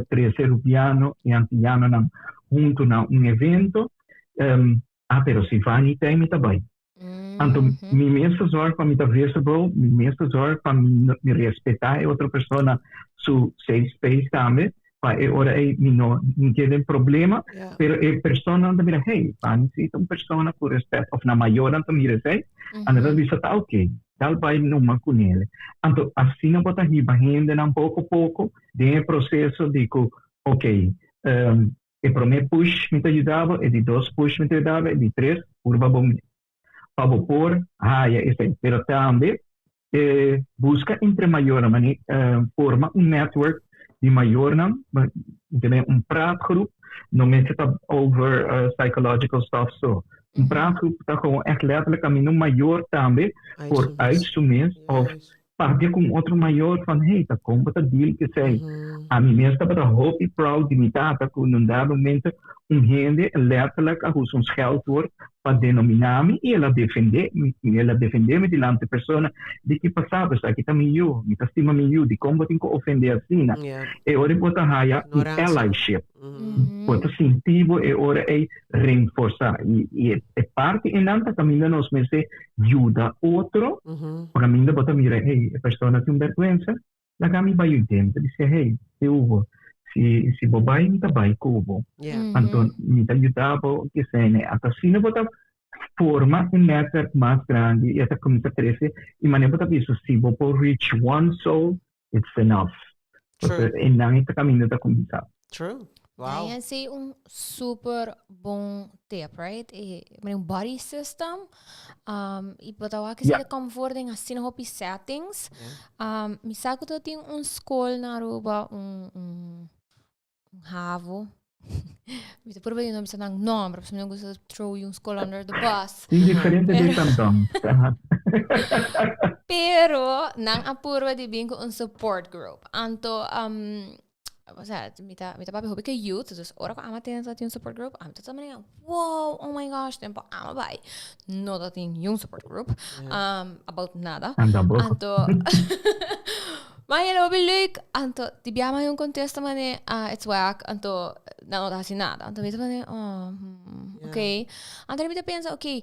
trese Rubiano i Antiyanonan huntu na un evento, Ah, pero si Vani ta ei, mi ta bai. Anto, mi mes ta zorg pa mi ta visible, mi mes ta zorg pa mi, mi respetá e otro persona su safe space tambe, pa e ora ei mi no keda den problema, pero e personanan ta mira, hey, Vani si ta un persona ku respet, òf nan mayornan ta mira esei, anto nan ta bisa ta oké, dal bai numa ku nele. Anto, asina bo ta hiba hendenan poko poko den e proseso di ku, oké, E promé push mi ta yuda bo, e di dos push mi ta yuda bo, e di tres purba bo mes. Pa bo por haya esei. Pero tambe buska entre mayornan, mane forma un network di mayornan, tene un praatgroep, no mester ta over psychological stuff so. Un praatgroep ta gewoon echt letterlijk kaminda un mayor tambe por uit su mes of Papia ku un otro mayor van hey, ta kon bo ta deal ku esei? Ami mes tabata hopi proud di mi tata ku na un dado momento un hende letterlijk a usa un scheldwoord pa denominá mi i el a defendé mi, el a defendé mi dilanti persona di ki pasá bo esaki ta mi yu, mi ta stima mi yu, dikon bo tin ku ofendé asina? E ora bo ta haya un allyship. Bo ta sinti bo e ora ei reenforsá. I i e parti einan ta kaminda nos mester yuda otro, kaminda bo ta mira, hey, e persona tin un bèrgwensa, laga mi bai yud'é. Mi ta bis'é, hey, te hubo, si si bo bai, mi ta bai ku bo. Anto mi ta yuda bo kesene. Anto asina bo ta forma un netwerk mas grandi i e ta kuminsá krese. I manera bo ta bisa, si bo por reach one soul, it's enough. True. E nan e ta caminda ta cuminsa. True. Wow. Ahí sí un super bon tip, right? E, un body system. Y bota que yeah. comfort en asina hopi settings. Yeah. Mi sa ku tin un school na Aruba, un un havo. Mi ta purba di no bisa nan nomber, pasobra mi no gusta throw un school under the bus. Tin diferente di Santong. Pero nan a purba di bin ku un support group. Anto, um, o sea, mi ta, mi ta papia hopi ke youth, dus ora ku ama tende ta tin un support group, ami ta ta manera, wow, oh my gosh, tempo ama bai. No ta tin niun support group, about nada. Anto, Ma e hopi leuk. Anto di bia mi un contesta mane, ah, it's whack. Anto nan no ta hasi nada. Anto mi ta mane, oh, ok. Anto mi ta pensa, ok,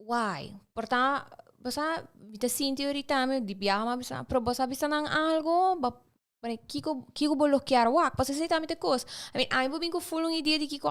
why? Por ta, bo sa, mi ta sinti ahorita mi di bia mi a bisa, pero bo sa bisa nan algo, bo mane kiko, kiko bo lo kier wak? Pasobra esei ta mi ta kos. I mean, ami por bin ku ful un idea di kiko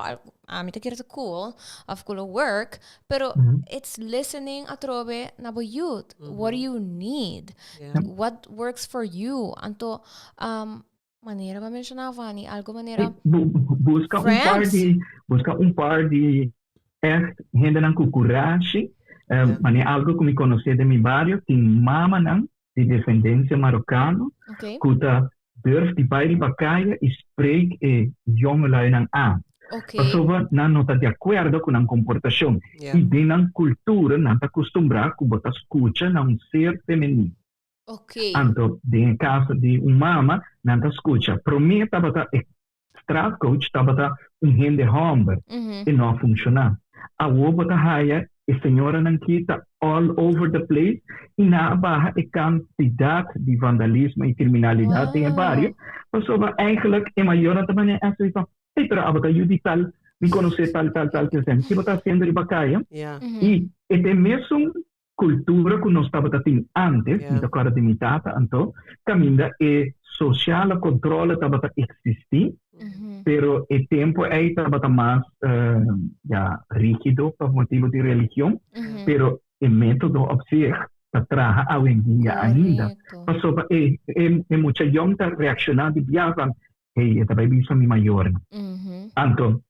ami ta kere ta cool of ku lo work, pero it's listening atrobe na bo youth. What do you need? What works for you? Anto, um, manera ba menciona Vani, algo manera Busca un par di, busca un par di echt hendenan ku kurashi. Um, Manera algo ku mi konosé den mi bario, tin mamanan di descendencia marokano ku ta durf di bai riba kaya i spreek e jongeluinan aan. Pasobra nan no ta di akuerdo ku nan komportashon i den nan kultura nan ta kustumbrá ku bo ta skucha na un ser femenino. Anto den e kaso di un mama nan ta skucha. Promé tabata e straatcoach tabata un hende hòmber, e no a funshoná. Awor bo ta haya e señoranan ki ta all over the place i nan a baha e kantidat di vandalismo i kriminalidat den e bario, pasobra eigenlijk e mayornan ta manera a sali pa, hey, pero abo ta yu di tal, mi konosé tal, tal, tal, kesen, ki bo ta hasiendo riba kaya? I e ta e mesun Cultura cu nos tabata tin antes, mi ta corda di mi tata anto, caminda e sociale controle tabata existi, pero e tempo ey tabata mas ya rigido pa motibo di religion, pero e metodo op zich ta traha awendia ainda, pasobra e e mucha yong ta reacciona di biaha van, hey, e ta bay bisa mi mayornan. Anto,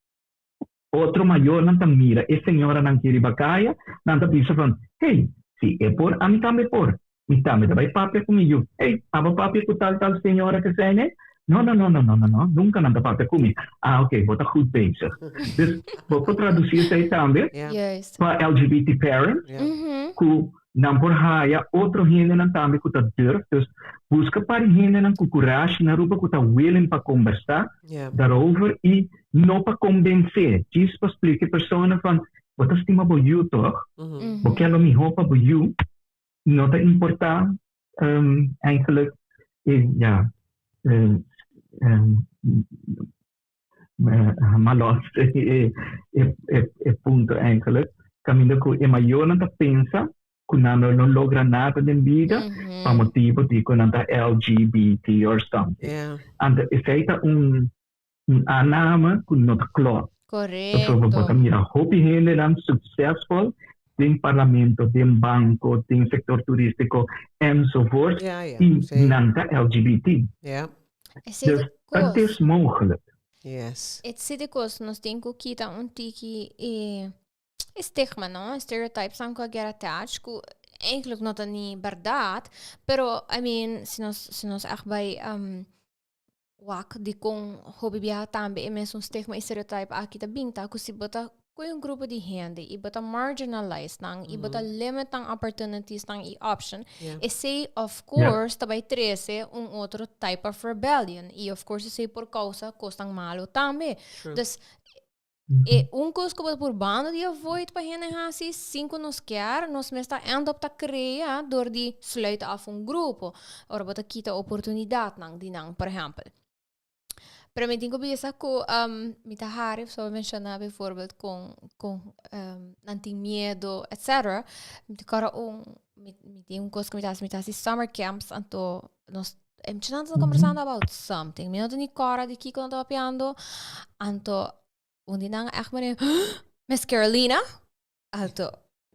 Otro mayornan ta mira e señoranan ki riba kaya, nan ta bisa van, Hey, si e por, ami tambe por. Mi tambe ta bai papia ku mi yu. Hey, abo papia ku tal tal señora ke sei ne? No, no, no, no, no, no, no, nunka nan ta papia ku mi. Ah, oké, bo ta goed bezig. Dus bo por tradusi esei tambe pa LGBT parents, ku Nan por haya otro hendenan tambe ku ta durf, dus buska par di hendenan ku kurashi na Aruba ku ta willing pa kombersá daarover i no pa kombensé, djis pa splika e persona van bo ta stima bo yu tòg, bo ke lo mihó pa bo yu, no ta importá eigenlijk ya Malos e e punto eigenlijk. Caminda cu e mayornan ta pensa cu nan lo no logra nada den bida pa motibo di cu nan ta LGBT or something. Anto esey ta un un aanname cu no ta klopt. Pasobra bo ta mira hopi hendenan succesful den parlamento, den banco, den sector turistico enzovoort y nan ta LGBT. Dus het is mogelijk. Yes. Het zit de kos, nos tin ku kita un tiki e stigma, no? Stereotypes nan ku a get attached, ku eigenlijk no ta ni berdad, pero I mean, si nos, si nos echt bai um, wak di kon hopi biaha tambe e mesun stigma i stereotype aki ta bin ta ku si bo ta Ku un grupo di hende i bo ta marginalize nan i bo ta limit nan opportunities nan i option, esei of course ta bai trese un otro type of rebellion i of course esei por causa cosnan malo tambe. Dus e un cos ku bo ta purbando di avoid pa hende hasi sin ku nos kier, nos mes ta end up ta crea door di sluit af un grupo ora bo ta kita oportunidadnan di nan, por ehempel. Pero mi tin ku bisa ku um, mi ta hari so menshoná bijvoorbeeld kon kon um, nan tin miedo, etc. Mi ta kòrda un mi, mi tin un kos ku mi ta hasi, mi ta hasi summer camps, anto nos e muchanan ta kombersando about something. Mi no ta ni kòrda di kiko nan ta papiando. Anto un di nan ègt mane, Miss Carolina, Anto,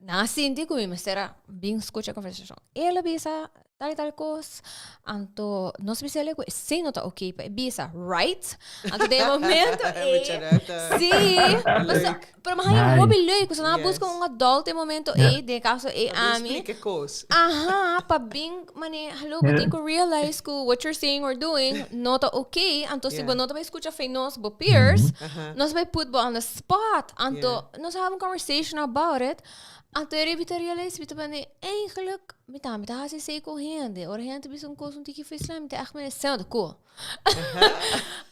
nan a sinti ku mi mester a bin skucha e konversashon. El a bisa tal i tal kos, anto nos bisa el ku esei no ta oké pa e bisa, right? Anto den e momento ei, sí, paso, pero mi haña hopi leuk, pasobra nan a buska un adult den e momento ei, den e kaso ei ami. Aha, pa bin mane, hallo, bo tin ku realize ku what you're saying or doing no ta oké, anto si bo no ta bai skucha fei nos, bo peers, nos bai put bo on the spot, anto nos have un conversation about it, anto e riba ta realize, mi ta mane, eigenlijk, mi tambe ta hasi esei ku hende, ora hende ta bisa un kos un tiki frisla, mi ta echt mane, esei no ta cool.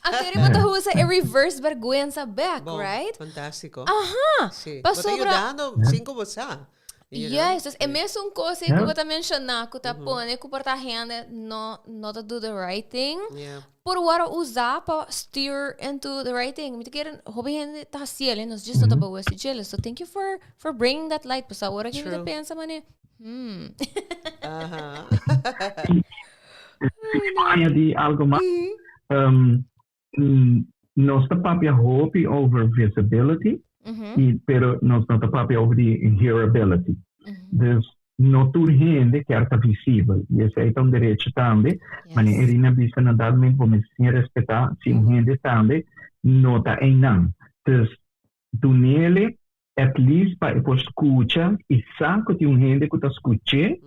Anto e riba ta usa e reverse bergwensa back, right? Fantástiko. Aha, Sí. Bo ta pasobra. yudando sin ku bo sa. You know? Juist, dus e mesun kos ei ku bo ta menshoná ku ta pone ku por ta hende no no ta do the right thing, por wòrdu usá pa steer into the right thing. Mi ta kere hopi hende ta hasiel e nos djis no ta bewust di djele. So thank you for for bringing that light pasobra awor aki mi ta pensa manera, hmm. Si mi por añadí algo mas, nos ta papia hopi over visibility, y pero nos no ta papia over di hearability. Dus no tur hende kier ta visibel y esey ta un derecho tambe. Manera Irina a bisa na dado momento bo mester siña respeta si un hende tambe no ta eynan. Dus dunele at least pa e por scucha y sa cu tin un hende cu ta scuch'é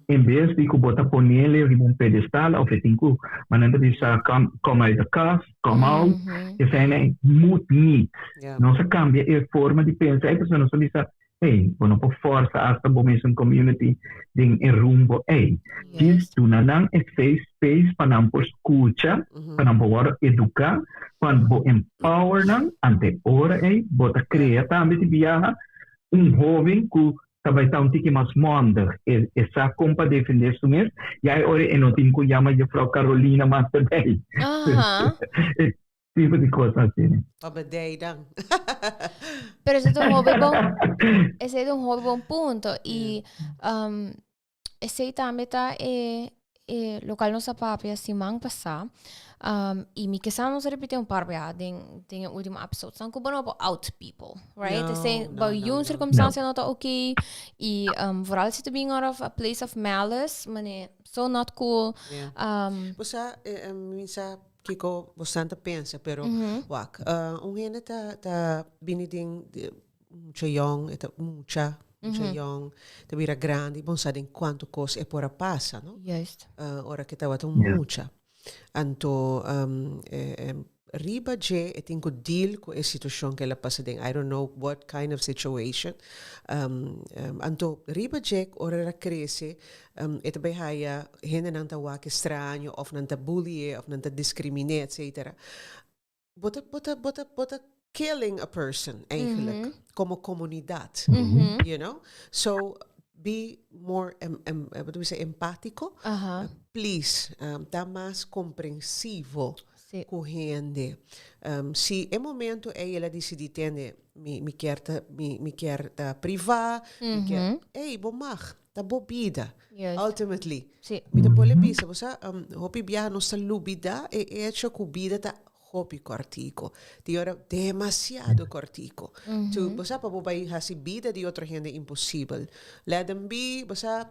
en bes di cu bo ta ponele riba un pedestal of e tin cu manera ta bisa come come uit de kast, come out, eseinan moet niet. Nos a cambia e forma di pensa ei pasobra nos a bisa hey bo no por forsa hasta bo mesun community den e rumbo ei. Djis duna nan e safe space pa nan por scucha, pa nan por worde educa, pa bo empower nan, ante ora ei bo ta crea tambe di biaha un hoben cu ta bay ta un tiki mas mondig, e e sa con pa defende su mes, ya e ora e no tin cu yama juffrouw Carolina mas erbij. E tipo di cos asina. Pa bedei dan. Pero esei ta un hopi bon, esei ta un hopi bon punto y Esei tambe ta e e lokual nos a papia siman pasá. Um, i mi ke sa nos a repetí un par bia den den e último episodes. Nan ku bo no por out people, right? No, Esei no, bou no, yun no. sirkumstansia no ta oké. I um, vooral si ta bin out of a place of malice, mane, so not cool. Yeah. Um, Bo sa, eh, eh, mi sa kiko bo san ta pensa, pero wak, un hende ta ta bini den di mucha yong, e ta mucha, mucha yong, ta bira grandi, bon sa den cuanto cos e por a pasa, no? Juist. Ora ke tabata un mucha. Anto riba dje e tin cu deal cu e situacion ke el a pasa den. I don't know what kind of situation. Anto riba dje ora el a crece e ta bay haya hendenan ta wak extraño of nan ta bully e of nan ta discrimine etcetera. Bo ta, bo ta, bo ta, bo ta killing a person eigenlijk, como comunidad, you know? So, be more, em, em, eh, wat do we say, empático. Please, ta mas comprensivo cu hende. Si e momento ey el a dicidi tende, mi, mi kier ta, mi, mi kier ta priva, mi kier, ey, bo mag, ta bo bida, ultimately. Mi ta pone bisa, bo sa, hopi biaha nos ta lubida e hecho ku bida ta hopi kòrtiku. Tin ora demasiado kòrtiku. To, bo sa, pa bo bai hasi bida di otro hende imposibel. Let them be, bo sa,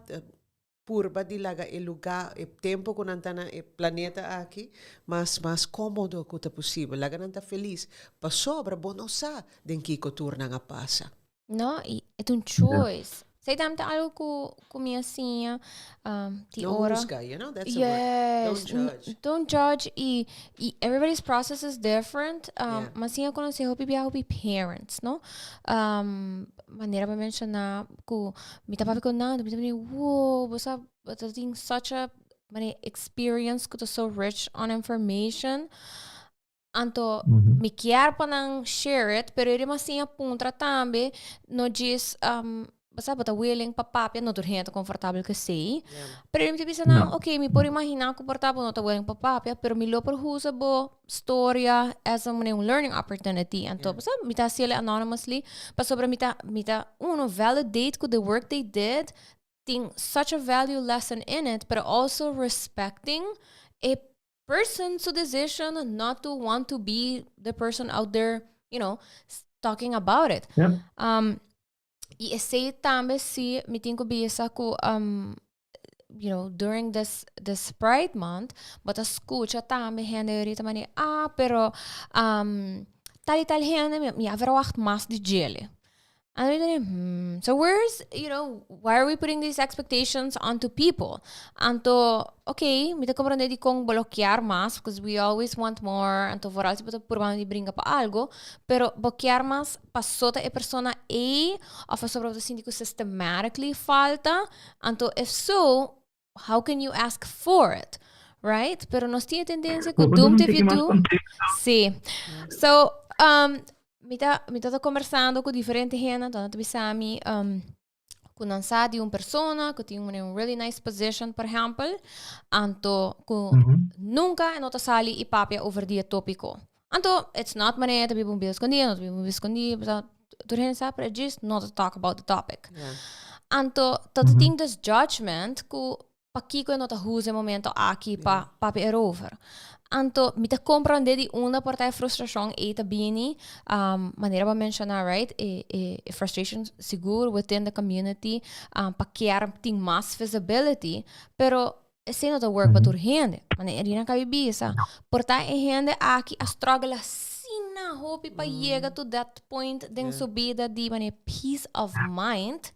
purba di laga e lugá, e tempu ku nan ta na e planeta aki, mas mas kómodo ku ta posibel. Laga nan ta felis. Pasobra bo no sa den kiko tur nan a pasa. No, y e ta un choice. Esei tambe ta algo cu, cu mi a siña um, di No ora. huzga, you know, that's the word. Yes. Don't judge. Don't judge y, y everybody's process is different. Um, Yeah. M'a siña conoce hopi bia hopi parents, no? Um, manera bo menciona cu mi ta papia cu nan, mi ta mira, wow, bo sa, bo ta tin such a mane experience cu ta so rich on information. Anto mi kier pa nan share it, pero e riba siña puntra tambe, no djis um, Bo sa, bo ta willing pa papia, no tur hende ta comfortabel cu esey. Pero mi ta bisa nan, No. ok, mi por imagina cu por ta bo no ta willing pa papia, pero mi lo por usa bo storia as un, un learning opportunity. Anto, bo sa, mi ta haciele anonymously, pasobra mi ta, mi ta, uno, validate cu the work they did tin such a value lesson in it, pero also respecting e person su decision not to want to be the person out there, talking about it. Y esey tambe si mi tin cu bisa cu during this Pride Month, bo ta scucha tambe hende ahorita mani, ah, pero tal y tal hende mi a verwacht mas di djele. And mi ta so where's, you know, why are we putting these expectations onto people? Anto, ok, mi ta comprende di con bo lo kier mas, because we always want more, anto vooral si bo ta probando di bringa pa algo, pero bo kier mas paso ta e persona ei, of pasobra bo ta sinti cu systematically falta, anto if so, how can you ask for it? Right? Pero nos tin e tendencia cu Bo por doomed duna un if you tiki mas do. contexto? Sí. So, mi ta conversando cu diferente hende, anto nan ta bisa mi cu nan sa di un persona cu tin un really nice position, por ehempel, anto cu nunca e no ta sali y papia over di e topico. Anto, it's not manera ta biba un bida escondi, no ta biba un bida escondi, tur hende sa, pero just not to talk about the topic. Anto, ta tin this judgment cu pakiko e no ta usa e momento aki pa papia erover. Anto, mi ta comprende di unda por ta e frustracion ei ta bini, manera bo menciona, right? E frustration sigur within the community, pa kier tin mas visibility, pero esey no ta work pa tur hende. Manera Irina cabi bisa, por ta e hende aki a struggle asina hopi pa yega to that point den su bida di manera peace of mind,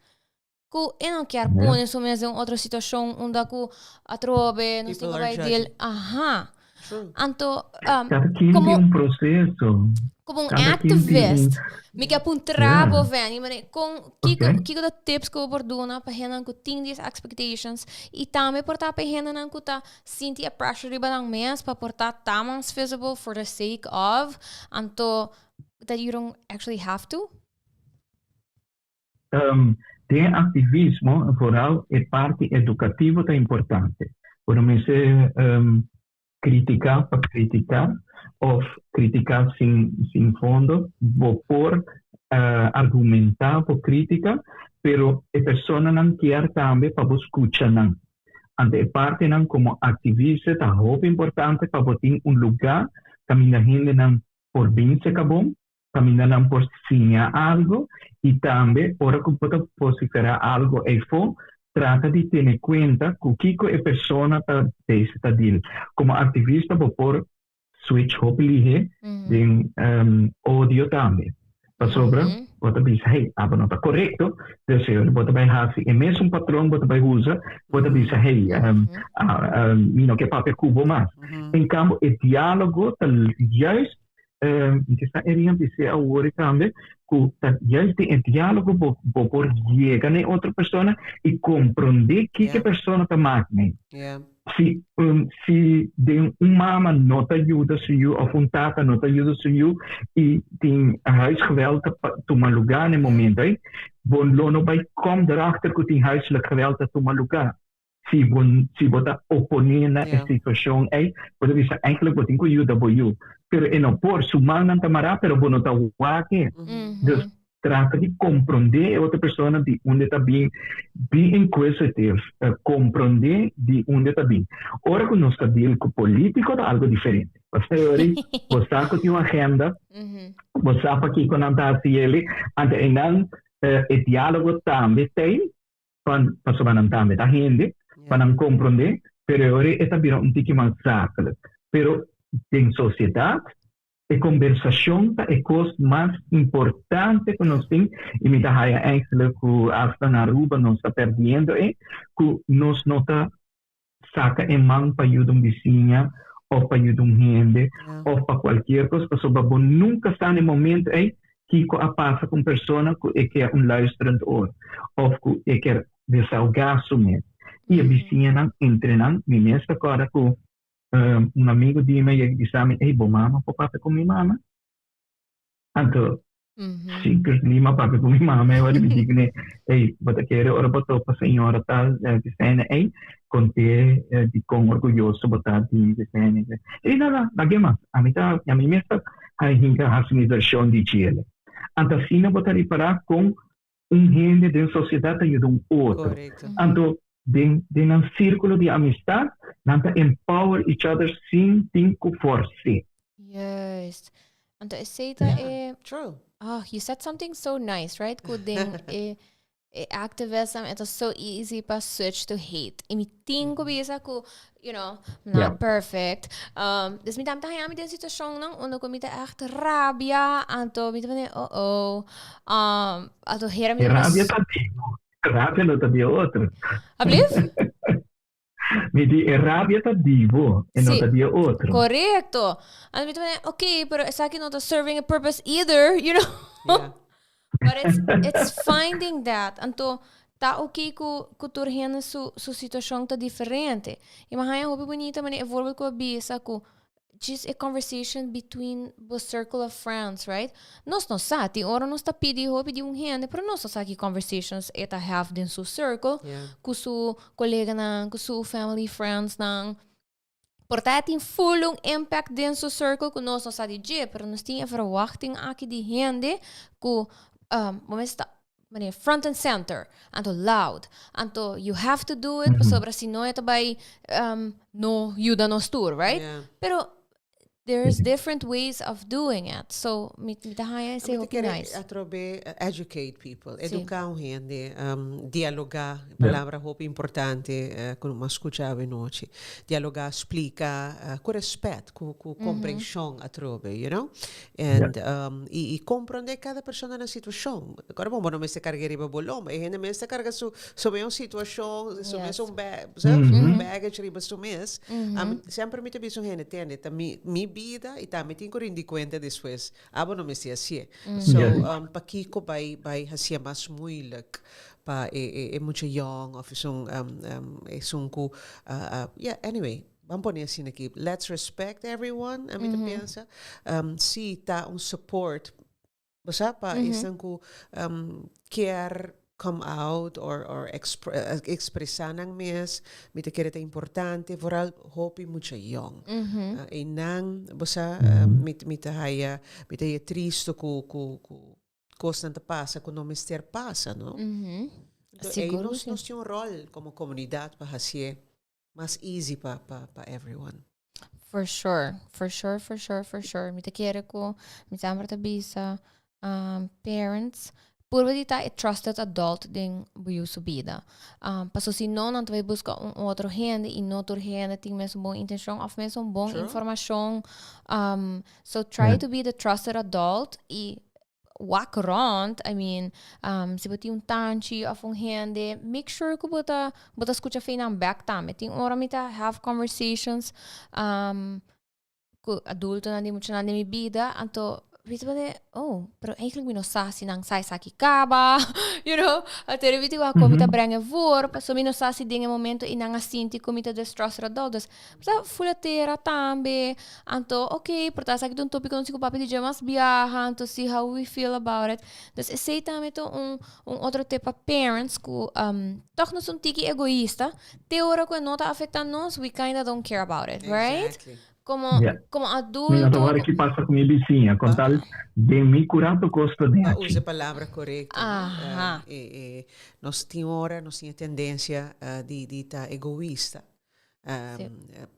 cu e no kier pone su mes den un otro situacion unda cu atrobe nos tin People cu are bay deal. judging. Aha. True. Anto, Cada quien como tin un proceso. Como un Cada quien tin activist, un mi kier puntra bo, Vanny, mane, con kiko, kiko ta tips cu bo por duna pa hendenan cu tin these expectations y tambe por ta pa hendenan cu ta sinti e pressure riba nan mes pa por ta ta mas visible for the sake of, anto that you don't actually have to? Den activismo, vooral e parti educativo ta importante. Bo no mester critica pa critica of critica sin fondo. Bo por argumenta bo critica, pero e personanan kier tambe pa bo scucha nan. Anto e partinan como activista ta hopi importante pa bo tin un lugar caminda hendenan por bin seca bon, caminda nan por siña algo y tambe ora cu bo ta vocifera algo eyfo, trata di tene cuenta cu kico e persona ta bezig ta deal. Como activista bo por switch hopi lihe den odio tambe. Pasobra bo ta bisa, hey, abo no ta corecto, dus bo ta bay haci e mesun patron bo ta bay usa, bo ta bisa, hey, mi no ke papia cu bo mas. En cambio, e dialogo ta juist mi ke sa Erin a bis'é awor tambe ku ta juist den e diálogo bo por yega na e otro persona i komprondé kiko e persona ta mak mee. Si si den un mama no ta yuda su yu òf un tata no ta yuda su yu i tin huisgeweld ta tuma lugá na e momento ei, bo lo no bai kom derachter ku tin huiselijk geweld ta tuma lugá. Si bo ta oponé na e situashon ei, bo ta bisa eigenlijk bo tin ku yuda bo yu. Pero e no por, su mannan ta mará, pero bo no ta wak e. Dus trata di komprondé e otro persona di unda e ta bin, be inquisitive, komprondé di unda e ta bin. Ora ku nos ta deal ku polítiko ta algu diferente. Pasobra bo sa ku tin un agenda, bo sa pakiko nan ta hasi eli, anto einan e diálogo tambe ta ei, pasobra nan tambe ta hende, pa nan komprondé, pero e ora e ta bira un tiki mas zakelijk. Pero den sosiedat e kombersashon ta e kos mas importante ku nos tin i mi ta haya eigenlijk ku asta na Aruba nos ta perdiendo e, ku nos no ta saka e man pa yuda un bisiña òf pa yuda un hende òf pa kualkier kos, pasobra bo nunka sa na e momento ei kiko a pasa ku un persona ku e kier un luisterend oor òf ku e kier desahogá su mes. I e bisiñanan entre nan, mi mes ta kòrda ku un amigu di mi a yega bisa mi, ey, bo mama por papia ku mi mama? Anto. Secretly, m'a papia ku mi mama e ora mi di kuné, "Ey, bo ta kere ora bo topa señora tal Vicene ey, kont'é di kon orguyoso bo ta di Vicene." E di, "No, no, lag'é mas. Ami ta, ami mes ta hinka hasi mi vershon di djele." Anto asina bo ta ripará kon un hende den sosiedat ta yuda un otro. Anto den den nan sírkulo di amistat nan ta empower each other sin tin ku fors'é. Juist. Anto esei ta e... True. Oh, you said something so nice, right? Ku den e, e activism, it is so easy pa switch to hate. I mi tin ku bisa ku, I'm not perfect. Dus mi tambe ta haña mi den situashonnan unda ku mi ta echt rabia, anto mi ta pone, oh oh. Anto hera mi E rabia ta di bo, e rabia no ta di otro. Ablief? Mi di e rabia ta di bo, e no ta di e otro. Korekto. Anto mi ta pone, ok, pero esaki no ta serving a purpose either. But it's finding that. Anto, ta ok ku tur hende su situashon ta diferente. I mi haña hopi bunita manera e voorbeeld ku a bisa ku just a conversation between bo circle of friends, right? Nos no sa, tin ora nos ta pidi hopi di un hende, pero nos no sa ki conversations e ta have den su circle, ku su koleganan, ku su family friendsnan. Por ta e tin full un impact den su circle ku nos no sa di dje, pero nos tin e verwachting aki di hende ku bo mester ta manera front and center, anto loud, anto you have to do it pasobra si no e ta bai no yuda nos tur, right? Pero there's different ways of doing it. So, mi ta haña esei hopi nice. Atrobe educate people, educa un hende, dialoga, palabra hopi importante cu nos a scucha awe nochi. Dialoga, splica, cu respet, cu comprension atrobe, you know. And, y comprende cada persona nan situacion. Ora bo no mester carga riba bo lomba, e hende mester carga su mes situacion, su mes un baggage riba su mes. Ami semper mi ta bisa un hende, tende, ta mi mi bida y tambe tin cu rindi cuenta despues. Abo no mester hacié. So, pakico bay bay hacié mas moeilijk pa e e e mucha yong of esun esun cu yeah, anyway, ban pone asina aki, let's respect everyone, ami ta pensa. Si ta un support. Bo sa pa esnan ku kier come out or or expresa nan mes, mi ta kere ta importante, vooral hopi mucha yong. Einan, bo sa, mi mi ta haya, mi ta haya tristo ku ku ku kosnan ta pasa ku no mester pasa, no? Enton ei nos nos tin un rol komo komunidat pa hasié mas easy pa pa pa everyone. For sure, for sure, for sure, for sure. Mi ta kere ku mi semper ta bisa um, parents purba di ta e trusted adult den bo yu su bida. Um, paso si no, nan ta bai buska un otro hende i no tur hende tin mesun bon intenshon of mesun bon informashon. Um, so try to be the trusted adult i wak rond, I mean, um, si bo tin un tanchi of un hende, make sure ku bo ta, bo ta skucha fe nan back tambe. Tin ora mi ta have conversations um, ku adultonan di muchanan den mi bida, anto mi ta pone, oh, pero eigenlijk mi no sa si nan sa esaki kaba, anto mi ta wak kon mi ta brenga voor, pasobra mi no sa si den e momento ei nan a sinti ku mi ta distrust adult. Dus Ta fula tera tambe. Anto, ok, por ta esaki ta un tópiko nos tin ku papia di dje mas biaha, anto see how we feel about it. Dus esei tambe ta un un otro tip pa parents ku tòg nos un tiki egoista, te ora ku e no ta afektá nos, we kinda don't care about it, right? Exactly. Komo Yeah. komo Mi no ta adulto. wòrdu ki pasa ku mi bisiña, kon tal den mi kurato kosto den Pa achi. usa e palabra korekto, no? Aha. E e nos tin ora nos tin e tendensia di di ta egoista.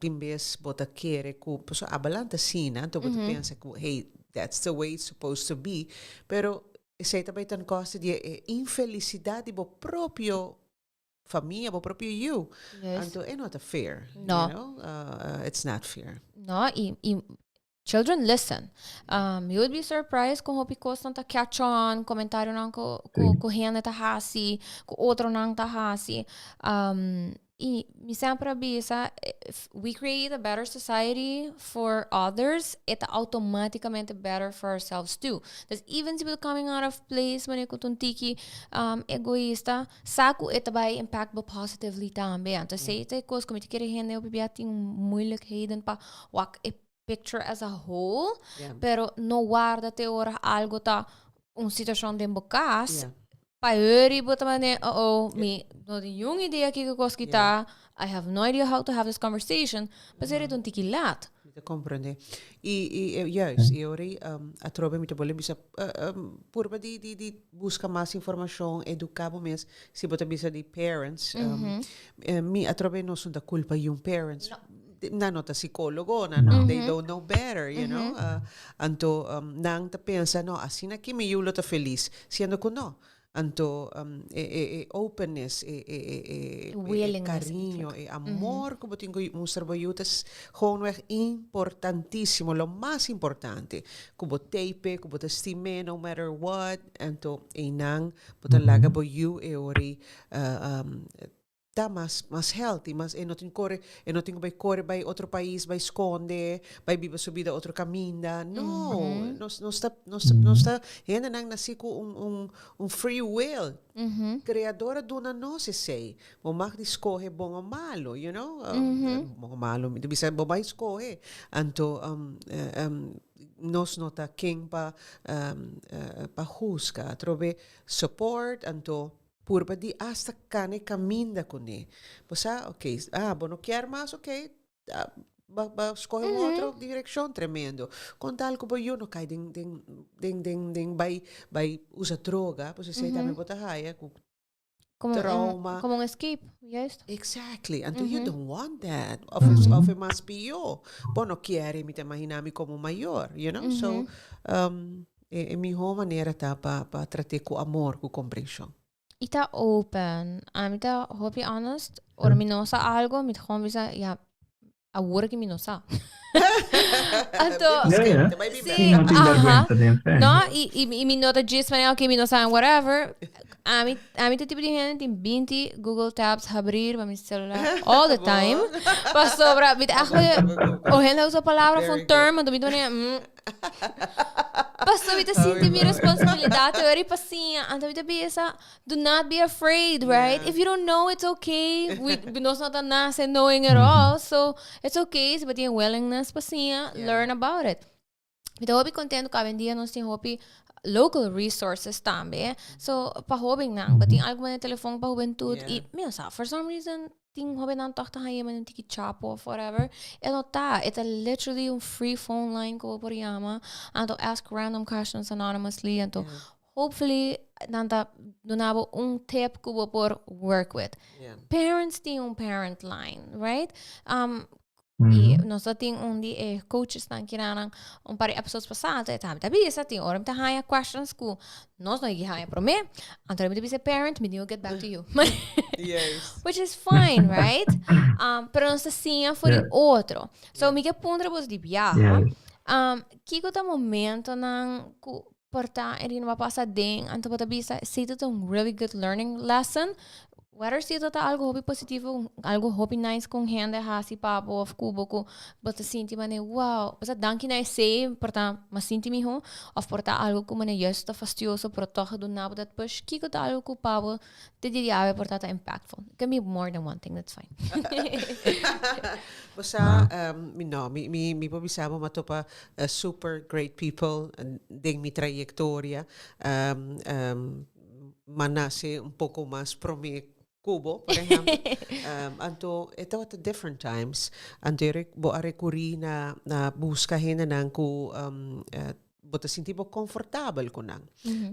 Tin bes bo ta kere ku, pasobra abalan ta asina, anto bo ta pensa ku hey, that's the way it's supposed to be, pero esei ta bai ten koste di e infelisidat di bo propio famia, bo propio yu. Anto e no ta fair, you know, it's not fair. No, i Children listen. You would be surprised con hopi cosnan ta catch on, comentarionan cu cu cu hende ta haci, cu otronan ta haci. Y mi semper a bisa, if we create a better society for others, e ta automaticamente better for ourselves too. Dus even si bo ta coming out of place manera cu ta un tiki egoista, sa cu e ta bay impact bo positively tambe. Anto esey ta e cos cu mi ta kere hende hopi bia tin moeilijkheden pa wak e picture as a whole, pero no warda te ora algo ta Un situacion den bo cas, pa hori bo ta mane, oh oh, mi no tin niun idea kiko cos ki ta, I have no idea how to have this conversation, pasobra e ta un tiki laat. Mi ta comprende. Y, y, juist, y ora atrobe mi ta bolbe bisa, purba di, di, di busca mas informacion, educa bo mes, si bo ta bisa di parents, mi atrobe no sun ta culpa yun parents. Nan no ta psicólogo, nan no, they don't know better, you know. Anto nan ta pensa, no, asina aki mi yu lo ta felis, siendo cu no. Anto e e e openness, e e e e e cariño, e amor cu bo tin cu mustra bo yu ta gewoonweg importantisimo, lo mas importante. Cu bo tape, cu bo ta stim'é no matter what, anto einan bo ta laga bo yu e ora ei ta mas mas healthy, mas e no tin kore, e no tin ku bai kore bai otro pais bai skonde, bai biba su bida otro kaminda. No, nos nos ta nos ta nos ta hendenan nasi ku un un un free will. Kreador a duna nos esei. Bo mag di skohe bon o malo, you know. Bon o malo, mi ta bisa bo bai skohe. Anto nos no ta ken pa pa husga. Atrobe support, anto Purba di hasta cana e caminda cune. Bo sa, ok, ah, bo no kier mas, ok, ba, ba scoge un otro direccion, tremendo. Con tal cu bo yu no cay den, den, den, den, den bay, bay usa droga, pues esey tambe bo ta haya cu Como un, trauma. como un escape, juist. Exactly. Anto you don't want that. Of, mm -hmm. of e mas pio. Bo no kier, mi ta imagina mi como mayor, you know? So, E mihó manera ta pa pa trat'é ku amor, ku komprenshon. I ta open. Ami ta hopi honest. Ora mi no sa algo, mi ta gewoon bisa, ya, awor aki mi no sa. Anto, Ja, ja. Sí, No tin aha. bergwensa den fe. No, i, i, i mi no ta djis manera, ok, mi no sa en whatever. Ami, ami ta tipo di hende tin 20 Google tabs habrir pa mi celular all the time. Pasobra, mi ta echt, o hende usa palabra of un term, anto mi ta manera, mm. Paso mi ta sinti mi responsabilidad te ori pa siña. Anto mi ta bisa, do not be afraid, right? If you don't know, it's okay. We, nos no ta nace knowing it all. So, it's okay si bo tin willingness pa siña, learn about it. Mi ta hopi contento cu awendia nos tin hopi local resources tambe. So, pa hobennan, bo tin algo den telefon pa hubentud y mi no sa, for some reason, tin hobennan toch ta haña un tiki chapo of whatever. E no ta. E ta literally un free phone line ku bo por yama. Anto ask random questions anonymously. Anto hopefully nan ta duna bo un tip ku bo por work with. Parents tin un parent line, right? I nos ta tin un di e coaches nan kiranan un par di episodes pasá, anto e ta bisa tin ora mi ta haña questions ku nos no yegi haña promé, anto mi ta bisa e parent mi tin ku get back to you. Yes. Which is fine, right? Pero nos ta siña for di otro. So mi ke puntra boso di biaha, kiko ta momentonan ku por ta Irina bo a pasa den, anto bo ta bisa esei ta un really good learning lesson, whether si ta algo hopi positivo, algo hopi nice ku un hende a hasi pa bo of ku bo ku bo ta sinti manera wow, bo sa danki na esei por ta mas sinti miho of por ta algo ku manera juist ta fastioso pero tog a duna bo dat push, kiko ta algo ku pa bo te di diawe por ta ta impactful? It can be more than one thing, that's fine. Bo sa, mi no, mi mi mi por bisa bo mi a topa super great people den mi trayectoria. M'a nace un poco mas prome cu bo, por ehempel. Anto e tabata different times. Anto bo a recuri na na busca hendenan cu bo ta sinti bo comfortabel cu nan.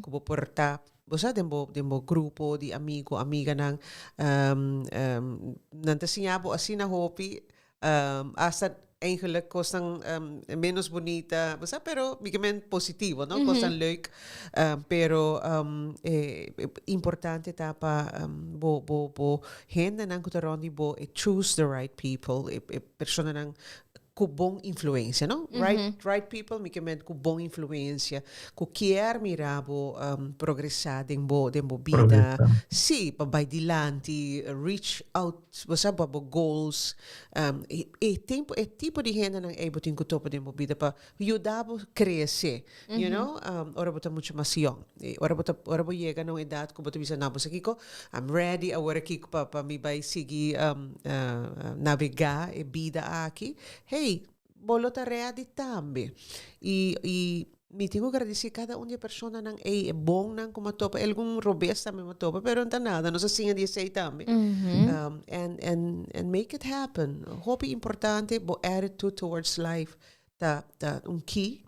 Cu bo por ta, bo sa den bo den bo grupo di amigo, amiganan. Nan ta siña bo asina hopi Hasta eigenlijk kosnan menos bunita, bo sa, pero mi ke men positivo, no? Kosnan leuk. Pero importante ta pa bo bo bo hendenan ku ta rònt di bo e choose the right people, e e personanan ku bon influensia, no? Right right people mi ke men ku bon influensia, ku kier mira bo progresá den bo den bo bida. Sí, pa bai dilanti, reach out. Bo sa bo bo goals, e e tempo e tipo di hendenan ei bo tin ku topa den bo bida pa yuda bo krese, you know, ora bo ta mucho mas yong. E ora bo ta ora bo yega na un edat ku bo ta bisa no bo sa kiko, I'm ready awor aki pa pa mi bai sigui nabegá e bida aki, hey, bo lo ta ready tambe. I i. Mi tin ku gradisí kada un di e personanan ei, e bonnan ku mi a topa, algun robes tambe mi a topa, pero no ta nada, nos a siña di esei tambe. And, and, and make it happen. Hopi importante, bo attitude towards life ta, ta un key.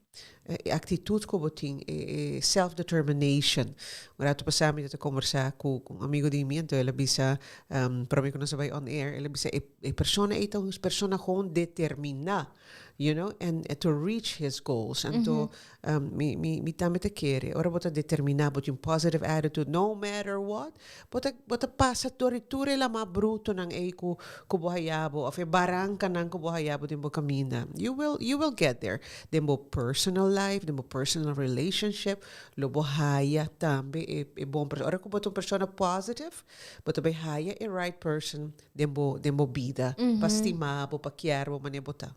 E actitud ku bo tin, e, e self-determination. Un rato pasá mi ta kombersá ku un amigo di mi, anto el a bisa, promé ku nos a bai on air, el a bisa e, e persona ei ta un persona gewoon determiná. And to reach his goals. Anto, mi, mi, mi tambe ta kere. Ora bo ta determiná, bo tin positive attitude, no matter what, bo ta, bo ta pasa door di tur e lama brutonan ei ku, ku bo haya bo, of e barankanan ku bo haya bo den bo kaminda. You will get there. Den bo personal life, den bo personal relationship, lo bo haya tambe e, e bon persona. Ora ku bo ta un persona positive, bo ta bay haya e right person den bo bida, pa stima bo, pa kier bo manera bo ta.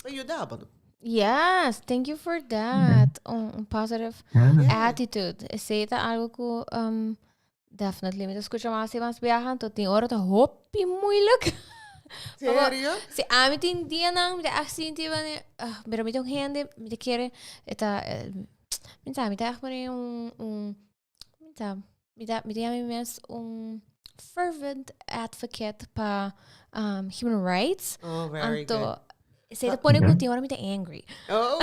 Pa yuda bo, no? Yes, thank you for that. Un positive attitude. Esei ta algo ku definitely mi ta skucha mas i mas biaha, anto tin ora ta hopi moeilijk. Serio? Si ami tin dianan mi ta echt sinti wanneer, ah, pero mi ta un hende, mi ta kere, e ta, mi ta echt wanneer un mi ta yama mi mes un fervent advocate pa human rights. Oh, very Anto, good. esei ta pone ku tin ora mi ta angry. Oh,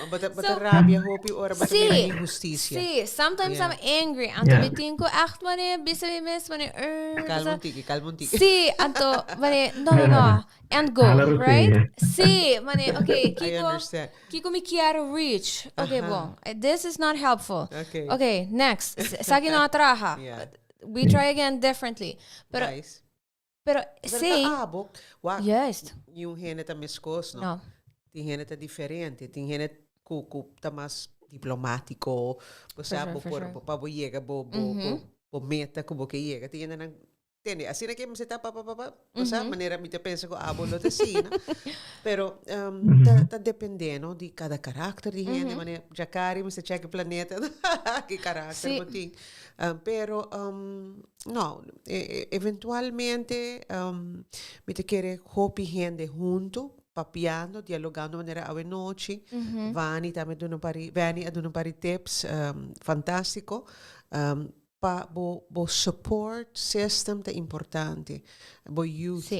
bo ta rabia hopi ora bo ta mira inhustisia. Sí, sometimes I'm angry. Anto mi tin ku echt wanneer bisa mi mes wanneer Kalma un tiki, kalma un tiki. Sí, anto wanneer no no no and go, Hala right? rosea. Sí, wanneer okay, I Kiko understand. Kiko mi kier reach. Okay, bon. This is not helpful. Okay, next. Esaki no a traha. We try again differently. Pero Nice. pero Pero sí, ta abo, wak, niun hende ta meskos, no? No. Tin hende ta diferente, tin hende ku ta mas diplomátiko, bo sa, sure, bo for por, pa bo yega bo meta ku bo ke yega. Tin hendenan, tende, asina ke mester ta pa pa pa pa, bo sa, manera mi ta pensa ku abo lo ta asina. Pero ta depende, no, di kada karakter di hende, manera Jacari mester check e planeta, ki karakter bo tin. Pero no, eventualmente mi ta kere hopi hende huntu, papiando, dialogando manera awe nochi. Vani tambe a duna un par di, Vani a duna un par di tips fantástiko. Pa bo support system ta importante. Bo youth,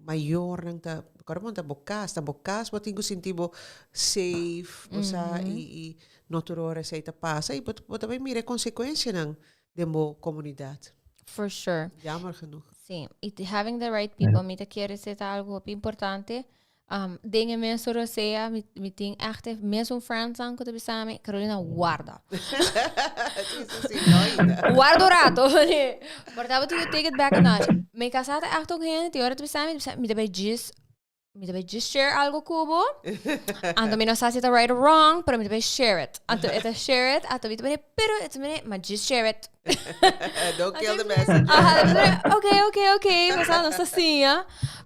mayornan ta, kòrda bo ta bo kas, ta bo kas bo tin ku sinti bo safe, bo sa, i no tur ora esei ta pasa i bo ta bai mira e konsekuensianan den bo komunidat. For sure. Jammer genoeg. Sí, i having the right people, mi ta kere esei ta algu hopi importante. Den e mes rosea, mi tin echt e mesun friendsnan ku ta bisa mi, "Carolina, warda." Sí, no ainda. Warda un rato. Por tabata you take it back a notch. Mi kasá ta echt un hende, tin ora ta bisa mi, mi ta bai just share algo ku bo. Anto mi no sa si ta right or wrong, pero mi ta bai share it. Anto e ta share it, anto mi ta bai, pero e ta bai, ma just share it. Don't kill the messenger. Aha, okay. Basta no sa siña.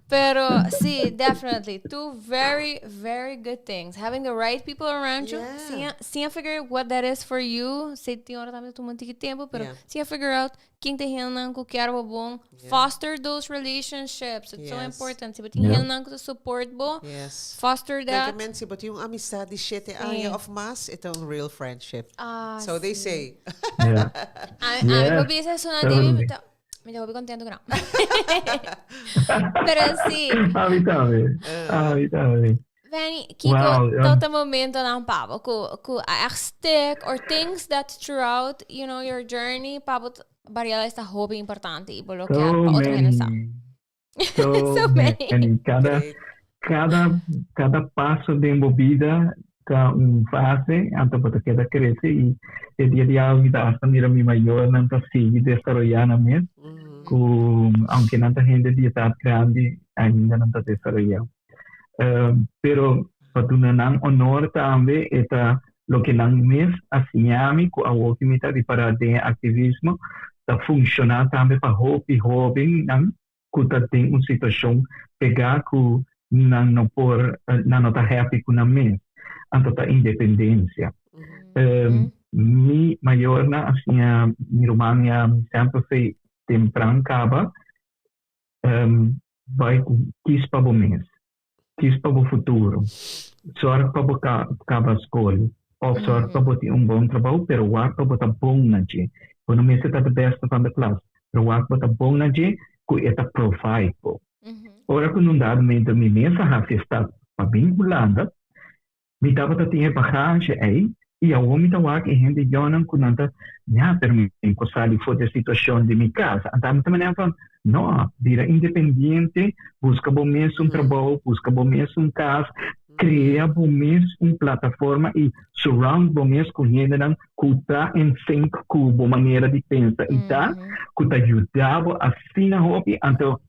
Pero sí, definitely. Two very, very good things. Having the right people around you. Siña, siña figure what that is for you. Si tin ora tambe tuma un tiki tempu, pero siña figure out ken ta hendenan ku kier bo bon. Foster those relationships. It's so important. Si bo tin hendenan ku ta support bo, foster that. Ke men si bo tin un amistat di 7 aña òf mas, e ta un real friendship. Ah, So they sí. say. A mi por bisa esei na mi ta hopi kontentu ku nan. Pero sí. Ami tambe. Ami tambe. Vani, kiko tot momentonan pa bo ku a echt stick or things that throughout your journey pa bo bo realize ta hopi importante i bo lo So kier pa otro hende sa? Many. So, So many. Many. Kada, Great. kada paso den bo bida ta un fase, anto bo ta keda krese i e dia di awe mi ta hasta mira mi mayornan ta sigui desaroyá nan mes, ku aunke nan ta hende di edat grandi, ainda nan ta desaroyá. Pero pa duna nan honor tambe e ta loke nan mes a siña mi ku awor ku mi ta ripará den e aktivismo ta funshoná tambe pa hopi hóbennan ku ta den un situashon pegá ku nan no por, nan no ta happy ku nan mes, anto ta independensia. Mi mayornan a siña mi ruman i ami semper fe tempran kaba bai ku kis pa bo mes, kis pa bo futuro, sòrg pa bo kaba skol. Of zorg pa bo tin un bon trabou, pero wak pa bo ta bon na dje. Bo no mester ta de beste van de klas, pero wak bo ta bon na dje ku e ta provide bo. Ora ku nun dado momento mi mes a hasi e stap pa bin Hulanda, mi tabata tin e bagage ei i awor mi ta wak e hende yonan ku nan ta, ya, pero mi por sali for di e situashon di mi kas. Anto mi ta manera van, no, bira independiente, buska bo mes un trabou, buska bo mes un kas, Crea bo mes un plataforma y surround bo mes cu hendenan cu ta in sync cu bo manera di pensa y ta cu ta yuda bo asina hopi. Anto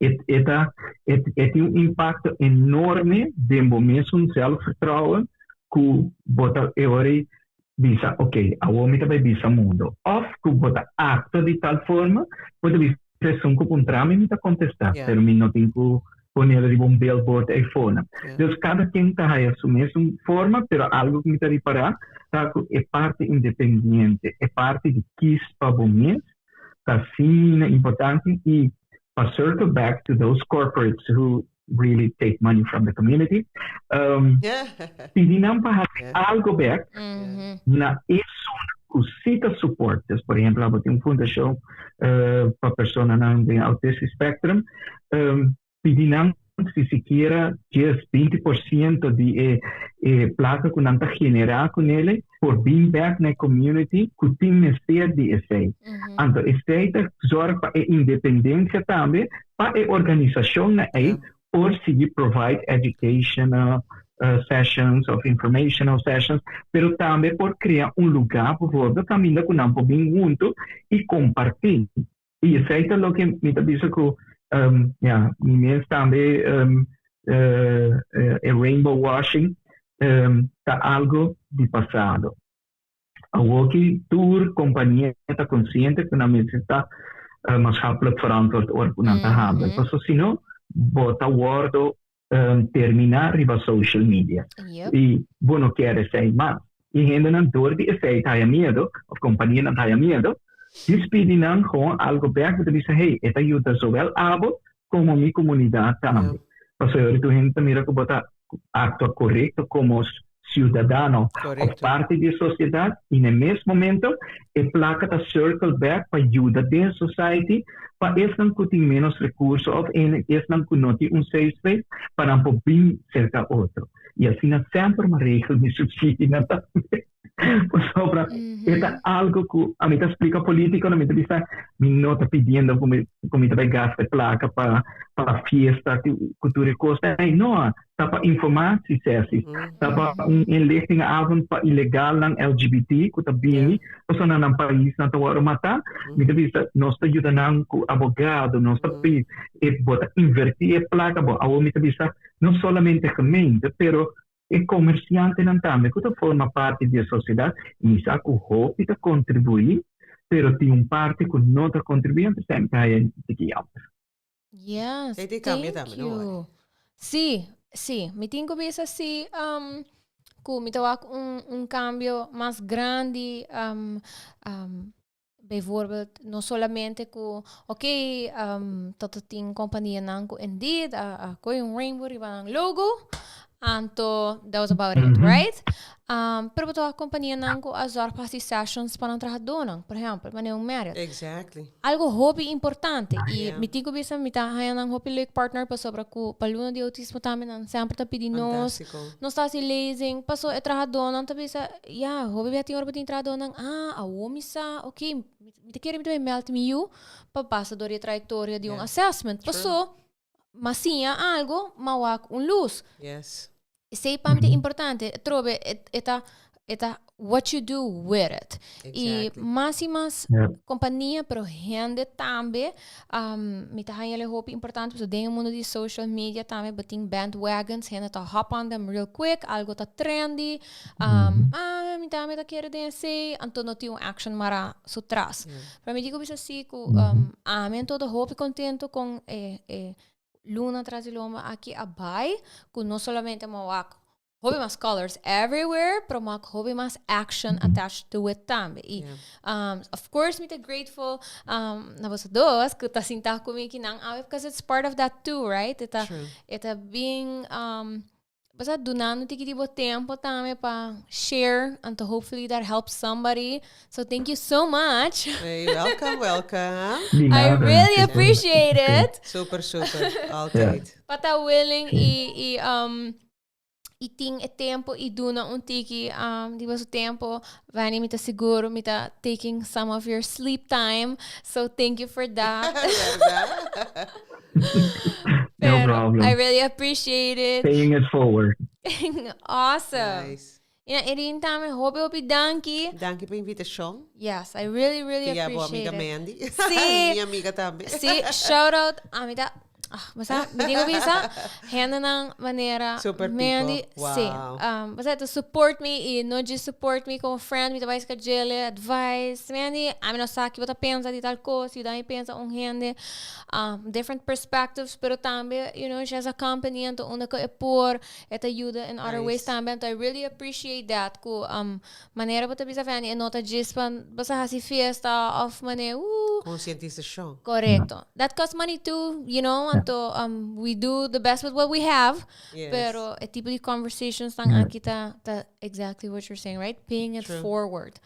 e e ta e e tin un impacto enorme den bo mesun zelfvertrouwen cu bo ta e ora ei bisa ok awor mi ta bay bisa mundo of cu bo ta actua di tal forma bo ta bisa esun cu puntra mi mi ta contesta pero mi no tin cu ponelo riba un billboard eyfona. Dus cada ken ta haya su mesun forma pero algo cu mi ta ripara ta cu e parti independiente e parti di kies pa bo mes ta asina importante y pa circle back to those corporates who really take money from the community. Pidi nan pa haci algo bek na esun cu si ta support. Dus por ehempel abo tin un fundacion pa personanan den autistic spectrum, pidi nan si sikiera 10, 20% di e e placa cu nan ta genera cu nele por bin bek na e community cu tin mester di esey. Anto esey ta zorg pa e independencia tambe pa e organisacionnan ey por sigui provide educational sessions of informational sessions, pero tambe por crea un lugar bijvoorbeeld caminda cu nan por bin hunto y comparti. Y esey ta loke mi ta bisa cu ya, mi mes tambe e rainbow washing ta algo di pasado. Awoki tur compania ta consciente cu nan mester ta maatschappelijk verantwoord ora cu nan ta habla. Pasobra si no, bo ta wordo termina riba social media. Y bo no kier esey mas. Y hendenan door di esey ta haya miedo, of companianan ta haya miedo, dis pidi nan gewoon algo bek bo ta bisa hey, e ta yuda zowel abo como mi comunidad tambe. Pasobra ora tur hende ta mira cu bo ta actua corecto como ciudadano of parti di e sociedad y na e mes momento e placa ta circle back pa yuda den society pa esnan cu tin menos recurso of esnan cu no tin un safe space pa nan por bin cerca otro. Y asina semper mi a regel mi subsidionan tambe. Pasobra e ta algo cu ami ta splica politiconan, mi ta bisa mi no ta pidiendo cu mi cu mi ta bay gasta e placa pa pa fiesta cu tur e cosnan ey. No, ta pa informatie sessies, ta pa un inlichtingenavond pa ilegalnan LGBT cu ta bini pasobra na nan pais nan ta worde mata. Mi ta bisa nos ta yuda nan cu abogado, nos ta e bo ta inverti e placa bo. Awor mi ta bisa no solamente gemeente pero E komersiantenan tambe ku ta forma parti di e sosiedat i mi sa ku hopi ta kontribuí, pero tin un parti ku no ta kontribuí, anto esei mi ta haya tiki jammer. Yes, Ei tin kambia thank tambe, no wari. you. Sí, sí. Mi tin ku bisa sí um, ku mi ta wak un, un kambio mas grandi um, um, Bijvoorbeeld, no solamente ku, ok, um, tot tin kompanianan ku indeed a, a koe un rainbow riba nan logo, anto that was about it, right? Pero bo ta kompanianan ku a zorg pa hasi sessions pa nan trahadónan, por ehèmpel, manera un Marriott. Exactly. Algo hopi importante i mi tin ku bisa mi ta haña nan hopi leuk partner pasobra ku pa luna di outismo tambe nan semper ta pidi nos, nos ta hasi lezing, paso e trahadónan ta bisa Ya, hopi bia tin ora bo tin trahadónan, ah, awor mi sa, ok, mi ta kere mi ta bai meld mi yu pa pasa dor di e trayektoria di un assessment. Paso, m'a siña algo, m'a wak un lus. Yes. Esei pa mi ta importante. Atrobe, e ta, e ta what you do with it. I mas i mas kompania, pero hende tambe, Mi ta haña el e hopi importante pasobra den e mundo di social media tambe bo tin bandwagons, hende ta hop on them real quick, algo ta trendy, ah mi tambe ta kere den esey, anto no tin un action mara su tras. Pero mi dico bisa si cu ami anto ta hopi contento con e e luna tras di lomba aki a bay, cu no solamente mi a wak hopi mas colors everywhere, pero mak hopi mas action attached to it tambe. Y of course mi ta grateful na boso dos ku ta sinta ku mi kinan awe because it's part of that too, right? E ta, e ta bien. Basta dunando tiki di bo tempo tambe pa share and to hopefully that helps somebody. So thank you so much. Hey, welcome, welcome. Di I nada. really appreciate it. Super, super. Altijd. Pa ta willing y, y, y tin e tempo y duna un tiki di boso tempo. Vani, mi ta sigur, mi ta taking some of your sleep time. So thank you for that. Verdad? No Pero problem. I really appreciate it. Paying it forward. Awesome. Nice. Y na Irene tambe, hopi hopi danki. Danki pa e invitacion. Yes, I really, really Y a bo appreciate amiga it. Mandy. Si. Mi amiga tambe. Si, shout out. Ami ta, ah, basta, mi tin cu bisa, hendenan manera Super Mandy, people. si. Wow. Basta, to support me y no just support me como friend, mi ta bay schedule advice. Mandy, ami no sa ki bo ta pensa di tal cos, yuda mi pensa un hende. Different perspectives, pero tambe, she has a company, anto unda cu e por, e ta yuda in other ways Nice. tambe. Anto I really appreciate that, cu manera bo ta bisa Fanny, e no ta djis pa basta haci fiesta of mane, Concientisacion. Correcto. That costs money too, anto we do the best with what we have. Yes. Pero e tipo di conversations tan aki ta exactly what you're saying, right? Paying it True. forward.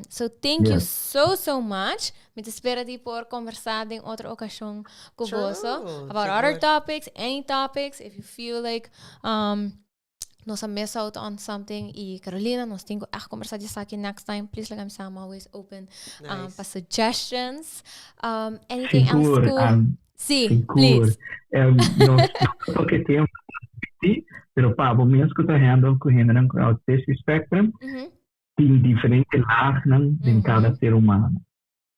So thank you so, so much. Mi ta spera di por conversa den otro ocasion cu True, boso about other sigur. topics, any topics. If you feel like nos a miss out on something y Carolina, nos tin cu echt conversa di esaki next time. Please laga mi sa, I'm always open Nice. pa suggestions. Anything else Sigur, cu Si, sigur. Please. No toque tempo, si, pero pa bo mes cu ta handle cu hendenan cu autistic spectrum, tin diferente laagnan den cada ser humano.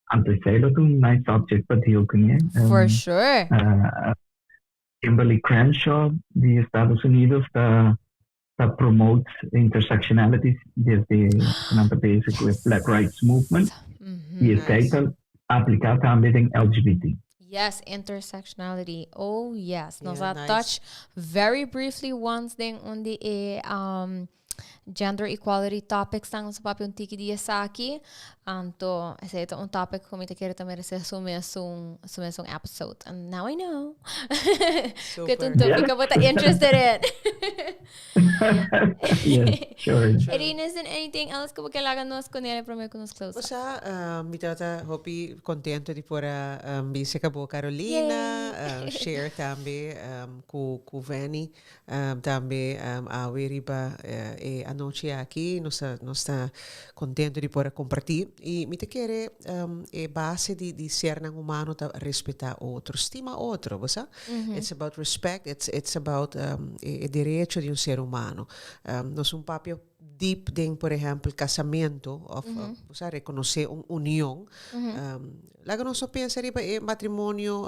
Anto esey lo ta un nice subject pa deal cune. For sure. Kimberly Crenshaw di Estados Unidos ta promote intersectionality desde nan ta bezig cu e Black Rights Movement. Y esey Nice. ta aplica tambe den LGBT. Yes, intersectionality. Oh, yes. Nos Yeah, a nice. touch very briefly once den un di e gender equality topics tan nos a papia un tiki di esaki. Anto, esey ta un topic cu mi ta kere ta merece su mes un episode. And now I know cu ta un Super. topic cu bo ta interested in. Yes, sure. Irene, is there anything else cu bo kier laga nos cune prome cu nos close? O sea, mi tata hopi contento di por a bisa cu bo Carolina, share tambe cu Vanny, tambe awe riba e anochi aki, nos ta contento di por a comparti. Y mi ta kere e base di sernan humano ta respeta otro, stima otro, bo sa? It's about respect, it's about e derecho di un ser humano. Nos un papia deep den, por ehempel, casamento, of, o sea, reconoce un union. Laga nos no pensa riba e matrimonio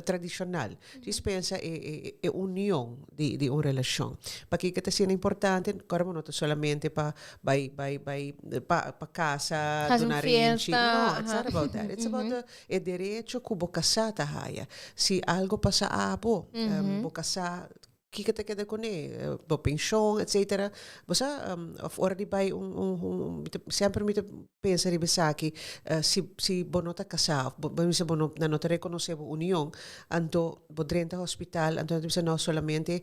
tradicional. Djis pensa e union di un relacion. Pakico ta asina importante, awor no ta solamente pa bay pa casa, Haci un duna renchi. fiesta, No, it's not about that. It's about e derecho cu bo casa ta haya. Si algo pasa abo, bo casa, kico ta keda cune, bo pension, etc. Bo sa, of ora di bay un semper mi ta pensa riba esaki, si bo no ta casa, of bo bisa bo no, nan no ta reconoce bo union, anto bo drenta hospital, anto nan ta bisa no solamente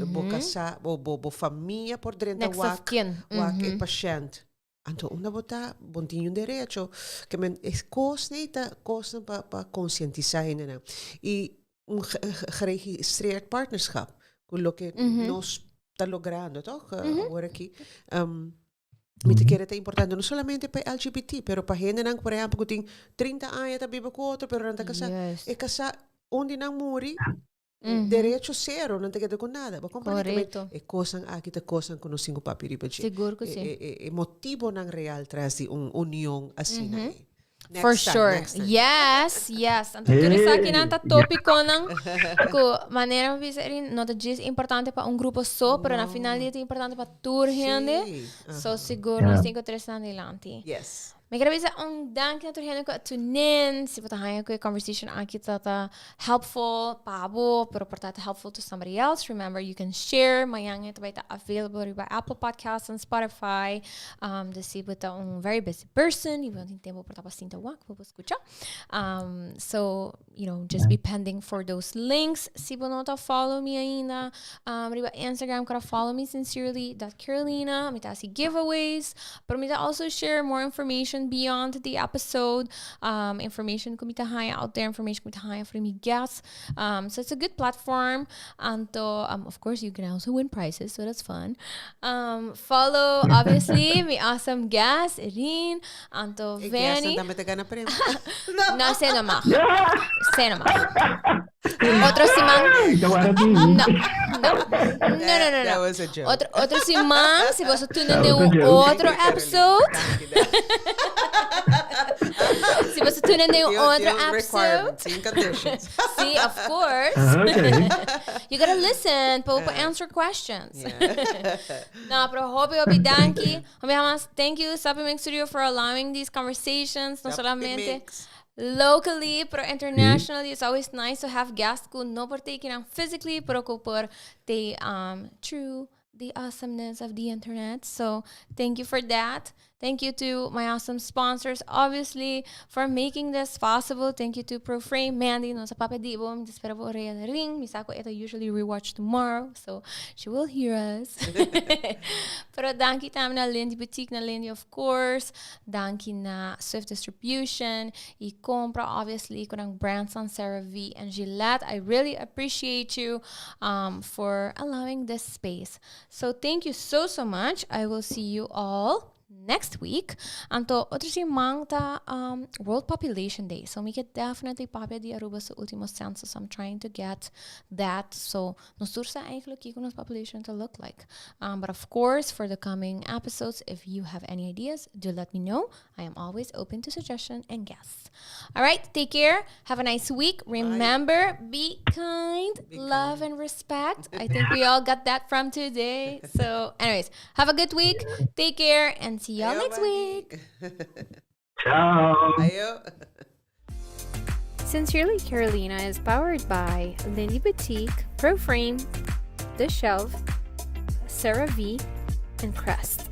bo casa, bo famia por drenta Next of wak, kin. wak e pashent. Anto unda bo ta, bo tin un derecho, ke men e cos nee ta cos pa concientisa hendenan. Y un geregistreerd partnerschap, cu loke nos ta logrando, toch? Awor aki. Mi ta kere ta importante, no solamente pa LGBT, pero pa hendenan, por ehempel, cu tin 30 aña ta biba cu otro, pero nan ta casa. E casa unda nan muri, derecho cero, no ta keda cu nada. Bo comprende? Correcto. E cosnan aki ta cosnan cu nos tin cu papia riba dje. Sigur cu si. E motibonan real tras di un union asina. Next For time, sure. next time. Yes. Anto, tur esakinan ta topiconan cu manera mi bisa Erin, no ta djis importante pa un grupo so, pero na final dia ta importante pa tur hende. So sigur nos tin cu trece nan dilanti. Yes. Mi kier bisa un danki na tur hende cu a tune in. Si bo ta haya cu e conversation aki ta helpful pa bo, pero por ta helpful to somebody else. Remember, you can share. Mañan e ta bay ta available riba Apple Podcasts and Spotify. Dus si bo ta un very busy person y bo no tin tempo por ta pa sinta wak pa bo scucha. So, just be pending for those links. Si bo no ta follow mi ainda riba Instagram, corda follow me, sincerely.carolina. Mi ta haci giveaways, pero mi ta also share more information beyond the episode. Information cu mi ta haya out there, information cu mi ta haya from mi guests. So it's a good platform. Anto, of course, you can also win prizes, so that's fun. Follow, obviously, mi awesome guest, Irene, anto E Vanny. guest tambe ta gana premio. No, esey no mag. Esey no mag. Otro siman. Ay, ta wara di. No. That was a joke. Otro siman, si bo tune That in was a un joke. otro Thank you, episode. Thank you. Si bo tune in Tin- otro tin episode. requirements, tin conditions. Si, of course. Okay. You gotta listen pa answer questions. No, pero hopi, hopi, danki. Hopi mas, thank you, Sapi Mix Studio, for allowing these conversations. No Sapi solamente Mix. Locally, pero internationally. It's always nice to have guests cu no por ta aki physically, pero cu por ta through the awesomeness of the internet. So thank you for that. Thank you to my awesome sponsors, obviously, for making this possible. Thank you to ProFrame, Mandy, nos a papia di bo, mi ta spera bo orea ring. Mi sa cu e ta usually rewatch tomorrow, so she will hear us. Pero danki tambe na Lindy Boutique, na Lindy, of course. Danki na Swift Distribution y Compra, obviously, cu brands on Sarah V and Gillette. I really appreciate you for allowing this space. So thank you so, so much. I will see you all next week. Anto, otro siman ta World Population Day. So mi kier definitely papia di Aruba su ultimo census. I'm trying to get that. So nos tur sa eigenlijk kico nos population to look like. But of course, for the coming episodes, if you have any ideas, do let me know. I am always open to suggestion and guests. All right, take care. Have a nice week. Remember, be kind, Be love, kind. And respect. I think we all got that from today. So, anyways, have a good week. Take care and see y'all Ayo, next bye. Week. Ciao. Ayo. Sincerely Carolina is powered by Lindy Boutique, ProFrame, The Shelf, Sarah V, and Crest.